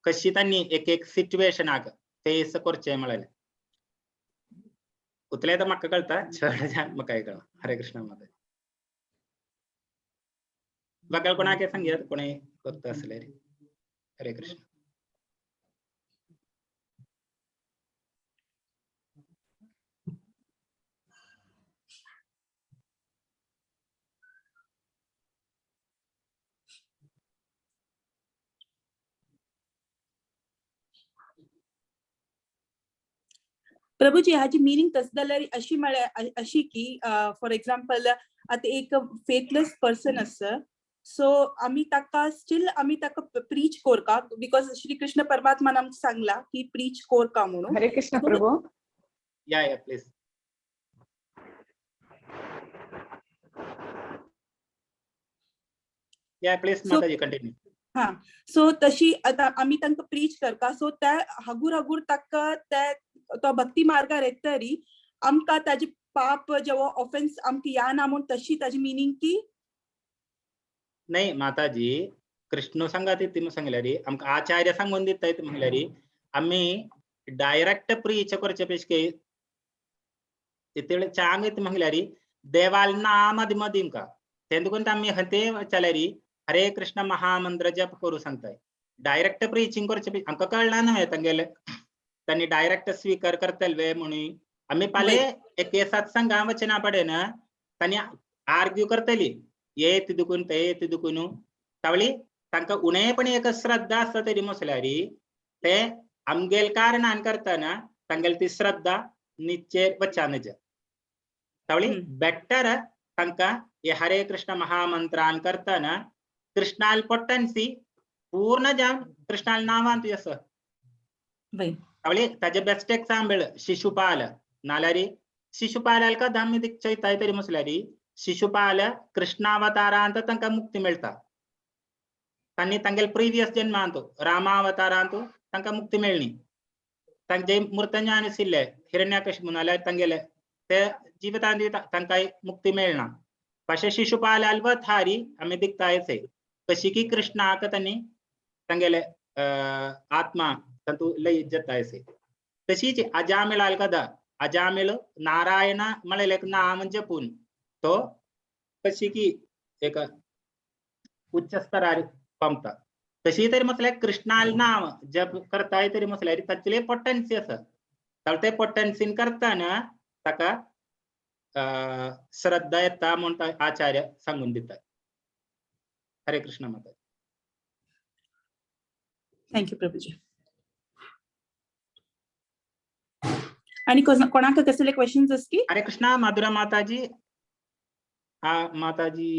कशी तांणी एक एक सिट्युएशनाक फेस करचें म्हणलें. उतले तर म्हाका कळटा, चड जाण म्हाका कळना. हरे कृष्ण माता. बगल कोणाक सांगयात कोणी भक्त आसले. हरे कृष्ण. प्रभुजी हाची मिनिंग तस जाल्यार अशी म्हळ्यार अशी की फॉर एक्झाम्पल आतां एक फेथलेस पर्सन आसा, सो आमी ताका स्टील आमी ताका preach Korka because Shri Krishna परमात्मान आमकां सांगला की प्रीच कोरका म्हणून. हरे कृष्ण प्रभू. या या प्लीज. या प्लीज माताजी कंटिन्यू. हा, सो तशी आतां आमी तांकां प्रीच करता, सो त्या हागूर हागूर ताका त्या तो भक्ती मार्गार येता तरी आमकां ताजे पाप जेव्हा ऑफेन्स आमकां या ना म्हूण तशी ताजी मिनींग की नाही माताजी, कृष्ण सांगत ती सांगल्यार आमकां आचार्य सांगून दिता ती म्हणल्यार आमी डायरेक्ट प्रीच करचे पेशके तितले चांग येता म्हणल्यार देवाल ना मदी मदी आमकां तें देखून आमी हते चल्यार हरे कृष्ण महामंत्र जप करू सांगताय. डायरेक्ट प्रीचिंग करचे आमकां कळना न्हय तांगेले तांणी डायरेक्ट स्वीकार करतले वे म्हणून आमी पाले एक सत्संगा वचना पडे ना तांणी आर्ग्यू करतली येत दुखून ते येत दुखून. तावळी तांकां उणेपणी एक श्रद्धा आसता तरी म्हटल्यार ते आमगेल कारणान करतना तांगेली ती श्रद्धा निचेर वच्चा नज. तावळी बेटर तांकां हे हरे कृष्ण महामंत्रान करतना कृष्णाल पोटन्सी पूर्ण जावन कृष्णाल नांवान तुजें आसा. तावळी ताजे बेस्ट एक्झाम्पल शिशुपाल नाल्यार शिशुपालाल कथा आमी चोयताय तरी म्हसल्यार शिशुपाल कृष्णावतारांत तांकां मुक्ती मेळटा. तांणी तांगेले प्रिवियस जन्मांत रामावतारांत तांकां मुक्ती मेळ्ळी. तांचे मृतज्ञान आशिल्ले हिरण्याकशिपू नाल्यार तांगेले ते जिवितांत तांकां मुक्ती मेळना. पाशे शिशुपालाल वथारी आमी दिकता असे कशी की कृष्णाक तांणी तांगेले आत्मा तातूंत लय जाता असे. तशीच अजामिळाल कथा, अजामिळ नारायण म्हळेलें एक नाम जपून तो कशी की एक उच्च स्तरार पावता. तशी तरी म्हटल्यार कृष्णाल नाम जप करताय तरी म्हटल्यार ताचें पोटन्सी आसा. ते पोटन्सीन करतना ताका श्रद्धा येता म्हूण आचार्य सांगून दितात. हरे कृष्ण माता. Thank you Prabhuji. आणि कोणाक कसले क्वेश्चन्स आस की? हरे कृष्णा मधुरा माताजी. हा माताजी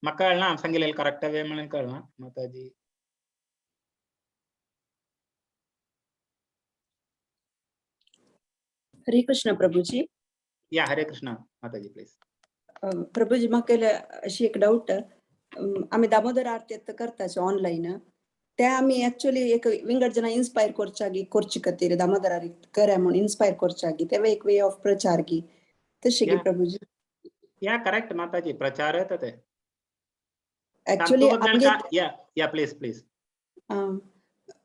म्हाका कळना सांगिल्लें करेक्ट वे म्हणून कळना माताजी. हरे कृष्ण प्रभुजी. या हरे कृष्ण माताजी प्लीज. प्रभुजी म्हाका अशी एक डाऊट, आमी दामोदर आरती करताचे ऑनलायन, ते आमी एक्चुअली एक विंगड जना इन्स्पायर करच्यागी करचे खातीर दामोदर आरती करा म्हणून इन्स्पायर करच्यागी, ते एक वे ऑफ प्रचार गी तशें गी प्रभुजी? या करेक्ट माताजी, प्रचार येता ते एक्चुअली. या या प्लीज प्लीज.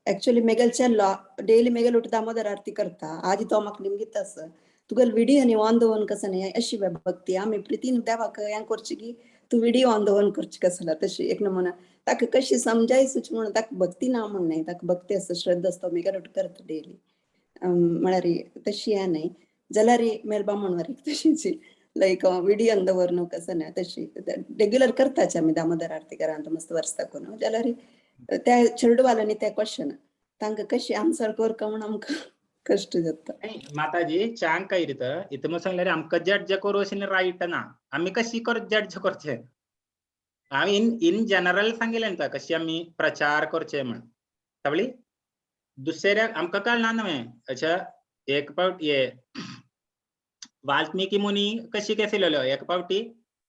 एक्चुअली मेगेल चेल्लो डेली मेगेल उठ दामोदर आरती करता, आजी तो म्हाका निमगीत आसा तुगेलो विडियो न्ही ऑन दवरून कसो न्ही अशी भक्ती आमी प्रितीन देवाक हें करची की तूं विडियो ऑन दवरून करची कसला तशी एक नमुना ताका कशी समजायसूच म्हणून ताका भक्ती ना म्हण न्हय, ताका भक्ती आसा श्रद्धा आसता मेगेल उठ करता डेली म्हळ्यार तशी हें न्हय जाल्यार मेलबा म्हणवर तशीच लायक विडियो ऑन दवरून कसो न्हय तशी रेग्युलर करताच आमी दामोदर आरती घरांत मस्त वर्सता करून. जाल्यार त्या चेडवाल्यांनी त्या क्वेश्चन तांकां कशी आन्सर करका म्हूण आमकां कष्ट जाता. माताजी चांग काय रित इथं मग सांगल्यार आमकां जज करू अशें रायट ना, आमी कशी जज करचे? आमी इन जनरल सांगिल्लें न्ही कशी आमी प्रचार करचे म्हण. तावळी दुसऱ्या आमकां कळना न्हय. अच्छा एक फावट हे वाल्मिकी मुनी कशी केसिलेलो एक फावटी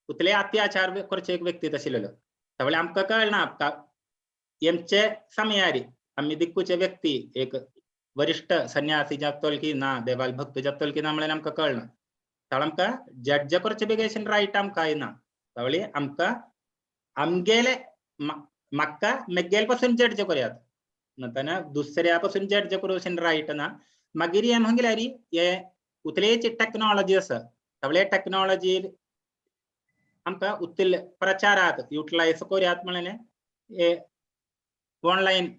उतले अत्याचार करचे एक व्यक्ती आशिल्लो. तावळी आमकां कळना एमचे समयारी आमी दिक्कूचे व्यक्ती एक वरिष्ठ संन्यासी जातलो की ना देवाल भक्त जातलो की ना म्हळ्यार आमकां कळना. तावळ आमकां जज करचे बेगीन रायट आमकां येना. तावळी आमकां आमगेले म्हाका मेगेले पासून जज करयात ना दुसऱ्या पासून जज करूं अशें रायट ना. मागीर हें म्हणल्यार हे उतलेच टॅक्नॉलॉजी आसा, तावळे टॅक्नॉलॉजी आमकां उतले प्रचारात युटिलायज करयात म्हणलें हे ऑनलायन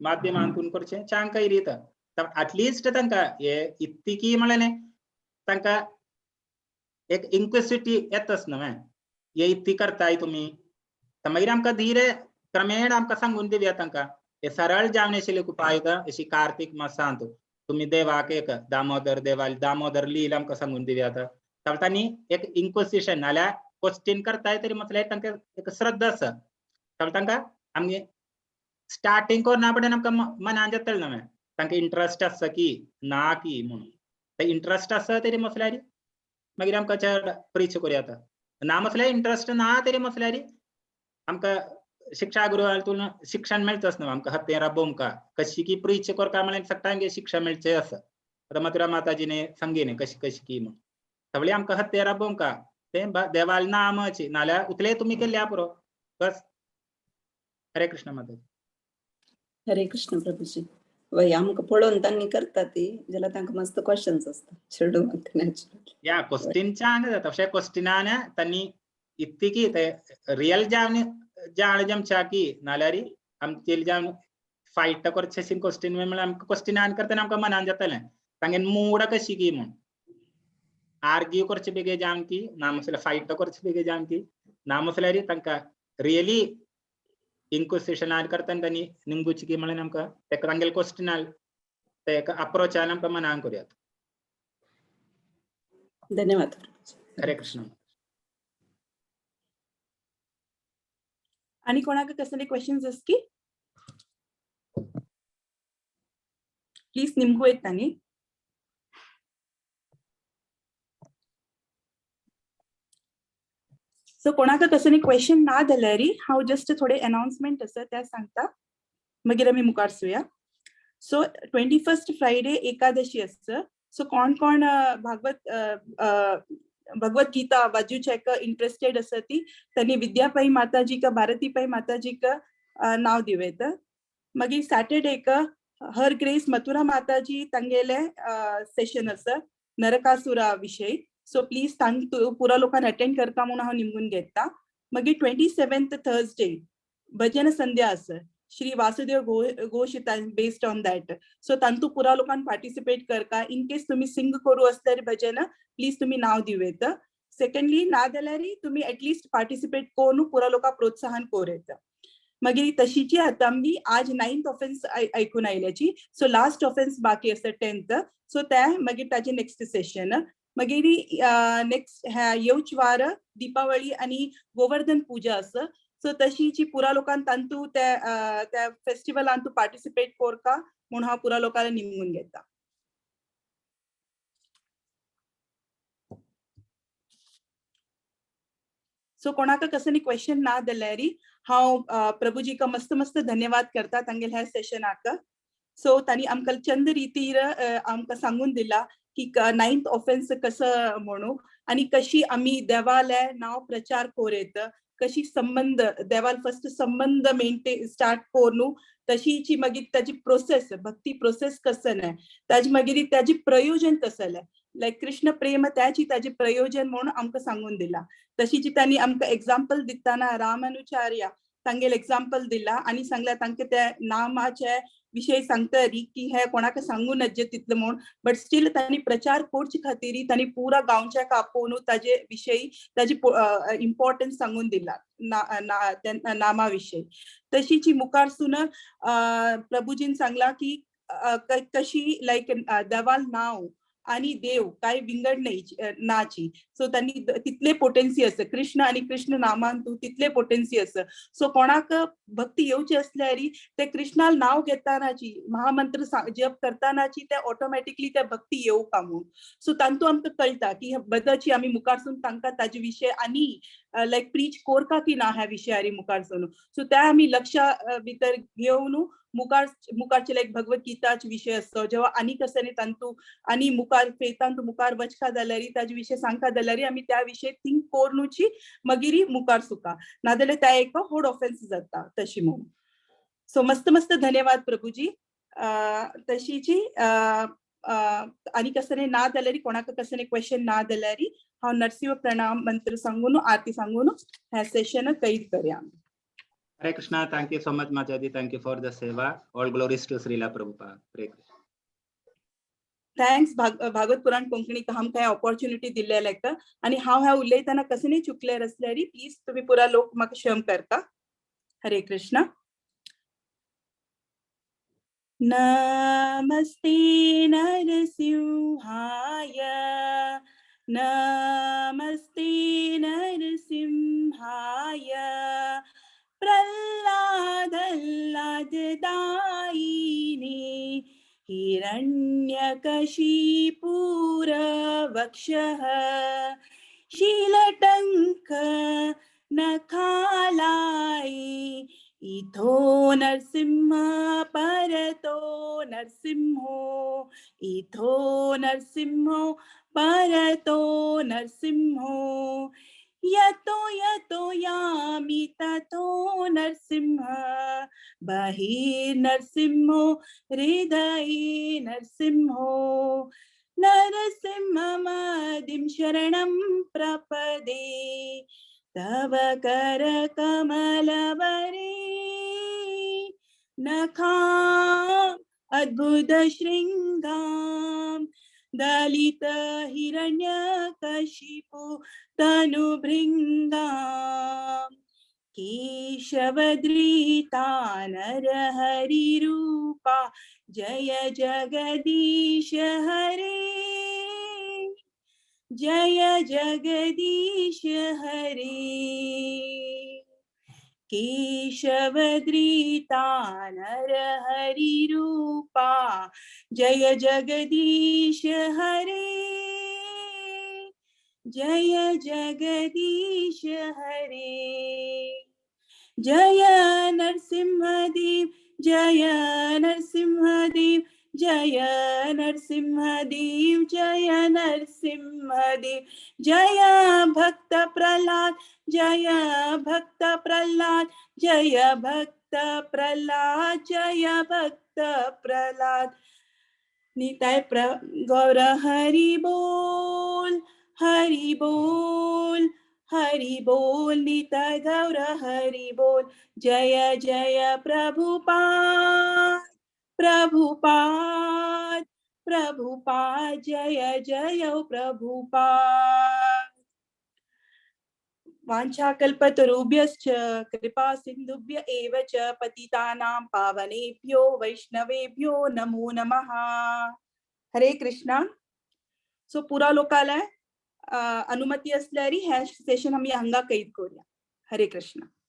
माध्यमांतून करचें चांग काय रीत एटलिस्ट तांकां हे इतकी म्हणलें तांकां एक इन्क्विसिटी येताच न्हय हे इतकी करताय तुमी. मागीर आमकां धीरे क्रमेण आमकां सांगून दिवया तांकां हे सरळ जावन आशिल्ले उपाय अशी कार्तीक मासांत तुमी देवाक एक दामोदर देवाल दामोदर लील आमकां सांगून दिवया. आतां तांणी एक इन्क्विसिशन नाल्यार क्वेश्चन करताय तरी म्हटल्यार तांकां एक श्रद्धा आसा. तांकां आमगे स्टार्टिंग करना पडटा आमकां मनान जातलें न्हय तांकां इंट्रस्ट आसा की ना की म्हणून ते इंट्रस्ट आसा तरी म्हटल्यार मागीर आमकां चड प्रीच करूया. ना म्हटल्यार इंट्रस्ट ना तरी म्हटल्यार आमकां शिक्षा गुरुवातून शिक्षण मेळचेंच न्हय आमकां हत्या राबोवंक कशी की प्रीच करता म्हळ्यार सगळ्यांक शिक्षा मेळचें आसा. आतां मथुरा माताजीने सांगिलें कशी कशी की म्हणून सगळें आमकां हत्या राबोवंक तें देवाल नामाची नाल्यार उतले तुमी केल्ल्या पुरो बस. हरे कृष्ण माताजी. हरे कृष्ण प्रभुजी. वय आमकां पळोवन तांणी करता ती जाल्यार तांकां मस्त क्वेश्चन्स आसता चेडूंक नॅचरल. या क्वेश्चन चांग जाता अशें क्वेश्चनान तांणी इतकी ते रियल जावन जाण जमच्या की नाल्यार आमचे जावन फायट करचे क्वेश्चन म्हळ्यार आमकां क्वेश्चन करतना आमकां मनान जातलें तांगे मूड कशी की म्हूण आर्ग्यू करचे बेगे जावन की ना मसल्यार फायट करचे बेगे जावन की ना मसल्यार तांकां रियली इन्क्विसिशन करतना तांणी निमगुची की म्हळ्यार आमकां तेका तांगेले क्वेश्चनान ते अप्रोचान आमकां मनान करुयात. धन्यवाद. हरे कृष्ण. आणि कोणाक कसले क्वेश्चन्स आस की प्लीज निमगू येता न्ही. सो कोणाक कसले क्वेश्चन ना जाल्यार हांव जस्ट थोडे अनाउन्समेंट आसा ते सांगता, मागीर आमी मुखार सुया. सो 21 फ्रायडे एकादशी आसा. सो कोण कोण भागवत भगवत गीता वाजूच्याक इंट्रस्टेड आसा ती तांणी विद्यापाई माताजीक, भारतीपाई माताजीक नांव दिवं. मागीर सॅटर्डेक हर ग्रेस मथुरा माताजी तांगेले सेशन आसा नरकासुरा विशयी. सो प्लीज तांक पुरा लोकांक अटेंड करता म्हणून हांव निमगून घेता. मागीर 27 थर्सडे भजन संध्या आसा श्री वासुदेव घोष बेस्ड ऑन that. सो तांतू पुरा लोकांक पार्टिसिपेट करका. इन केस तुम्ही सिंग करू असल्यार भजन प्लीज तुम्ही नाव दिवं येता. सेकंडली ना जाल्यार तुम्ही एटलिस्ट पार्टिसिपेट करून पुरा लोकांक प्रोत्साहन करूं येता. मागीर तशीची आतां आमी आज 9th offence आयकून आयल्याची. सो लास्ट ऑफेन्स बाकी आसा 10th. सो ते मागीर ताजे नेक्स्ट सेशन. मागीर नेक्स्ट येवच वार दीपावली आनी गोवर्धन पूजा आसा. सो तशीची पुरा लोकांक तांतू त्या त्या फेस्टिवलान तूं पार्टिसिपेट करका म्हणून हांव पुरा लोकांक निमगून घेता. सो कोणाक कसली क्वेश्चन ना जाल्यार हांव प्रभुजीका मस्त मस्त धन्यवाद करता तांगेले ह्या सेशनाक. सो तांणी आमकां चंद रितीर आमकां सांगून दिला की 9th offence कसं म्हणू आनी कशी आमी देवाले नांव प्रचार करूं, कशी संबंध देवाल फर्स्ट संबंध मेंटेन स्टार्ट करून तशीची मागीर ताजी प्रोसेस भक्ती प्रोसेस कसं नाय, ताजी मागीर ताजी प्रयोजन कसं लायक कृष्ण प्रेम त्याची ताजी प्रयोजन म्हणून आमकां सांगून दिला. तशीची तांणी आमकां एग्जाम्पल दिताना रामानुचार्य तांगेले एग्जाम्पल दिला आनी सांगला तांकां त्या नामाचे विशय सांगतरी की हे कोणाक सांगू नजे तितले म्हणून, बट स्टील तांणी प्रचार करचे खातीर तांणी पुरा गांवच्या आपोवन ताजे विशयी ताजी इम्पॉर्टन्स सांगून दिला नामा विशयी. तशीची मुखारसून प्रभुजीन सांगला की कशी लायक देवाल नाव आणि देव काय विंगड नाही नाची. सो त्यांनी तितले पोटेन्सी आसा कृष्ण आणि कृष्ण नामान तू तितले पोटेन्सी आसा. सो कोणाक भक्ती येवची असल्यार ते कृष्णाल नाव घेतानाची महामंत्र जप करतानाची ते ऑटोमॅटिकली ते भक्ती येवका म्हणून. सो तांतू आमकां कळटा की बदची आमी मुखारसून तांकां ताजे विशय आनी लायक प्रीच कोरका की ना ह्या विशयारी मुखारसून. सो त्या आमी लक्षा भितर घेवन मुखार मुखारचे लायक भगवत गीताचे विशय आसतो जेव्हा आनी कसं न्ही तांतू आनी मुखार फेतान तूं मुखार वचका जाल्यार ताजे विशय सांगता जाल्यार आमी त्या विशय थिंक कोरनुची मागीर मुखार सुका, नाजाल्यार त्या एक व्हड ऑफेन्स जाता तशी म्हणून. सो मस्त मस्त धन्यवाद प्रभुजी. तशीची आनी कसं ना जाल्यार कोणाक कसं क्वेश्चन ना जाल्यार हांव नरसिंह प्रणाम मंत्र सांगून आरती सांगून हे सेशन कैद करया. Hare Krishna, thank you so much, Mataji. Thank you for the seva. All glories to Srila Prabhupada. Hare Krishna. Thanks Bhagwat Purana Konkani आमकां ऑपॉर्च्युनिटी दिल्लेल्या आनी हांव ह्या उलयतना कसं चुकले आसल्यार प्लीज तुम्ही पुरा लोक म्हाका क्षम करता. हरे कृष्ण. नमस्ते नरसिंहाय, नमस्ते नरसिंहाय, प्रह्लाददायिने हिरण्यकशिपुरवक्षः शीलटङ्क नखालाय इथो नरसिंह परतो नरसिंहो, इथो नरसिंहो परतो नरसिंहो, यतो यतो यामि ततो नरसिंह, बहिर्नरसिंहो हृदये नरसिंहो, नरसिंहमादिं शरणं प्रपदे, तव करकमलवरे नखां अद्भुतशृङ्गां दलित हिरण्यकशिपु तनुभृङ्गां केशवद्रीता नरहरिरूपा जय जगदीश हरे। जय जगदीश हरे। केशवद्रीता नरहरिरूपा जय जगदीश हरे, जय जगदीश हरे। जय नरसिंहदेव जय नरसिंहदेव जय नरसिंहदेव जय नरसिंहदेव। जय भक्त प्रहलाद जय भक्त प्रहलाद जय भक्त प्रहलाद जय भक्त प्रहलाद। निताय प्र गौर हरि बोल हरि बोल हरि बोल, निताय गौर हरि बोल। जय जय प्रभुपाद प्रभुपाद प्रभुपाद, जय जय प्रभुपाद। वाञ्छाकल्पतरुभ्यश्च कृपा सिन्धुभ्य एव च पतितानां पावनेभ्यो वैष्णवेभ्यो नमो नमः। हरे कृष्णा। सो पुरा लोकाला अनुमती असल्यारी हे सेशन आमी हांगा कैद करूया। हरे कृष्णा।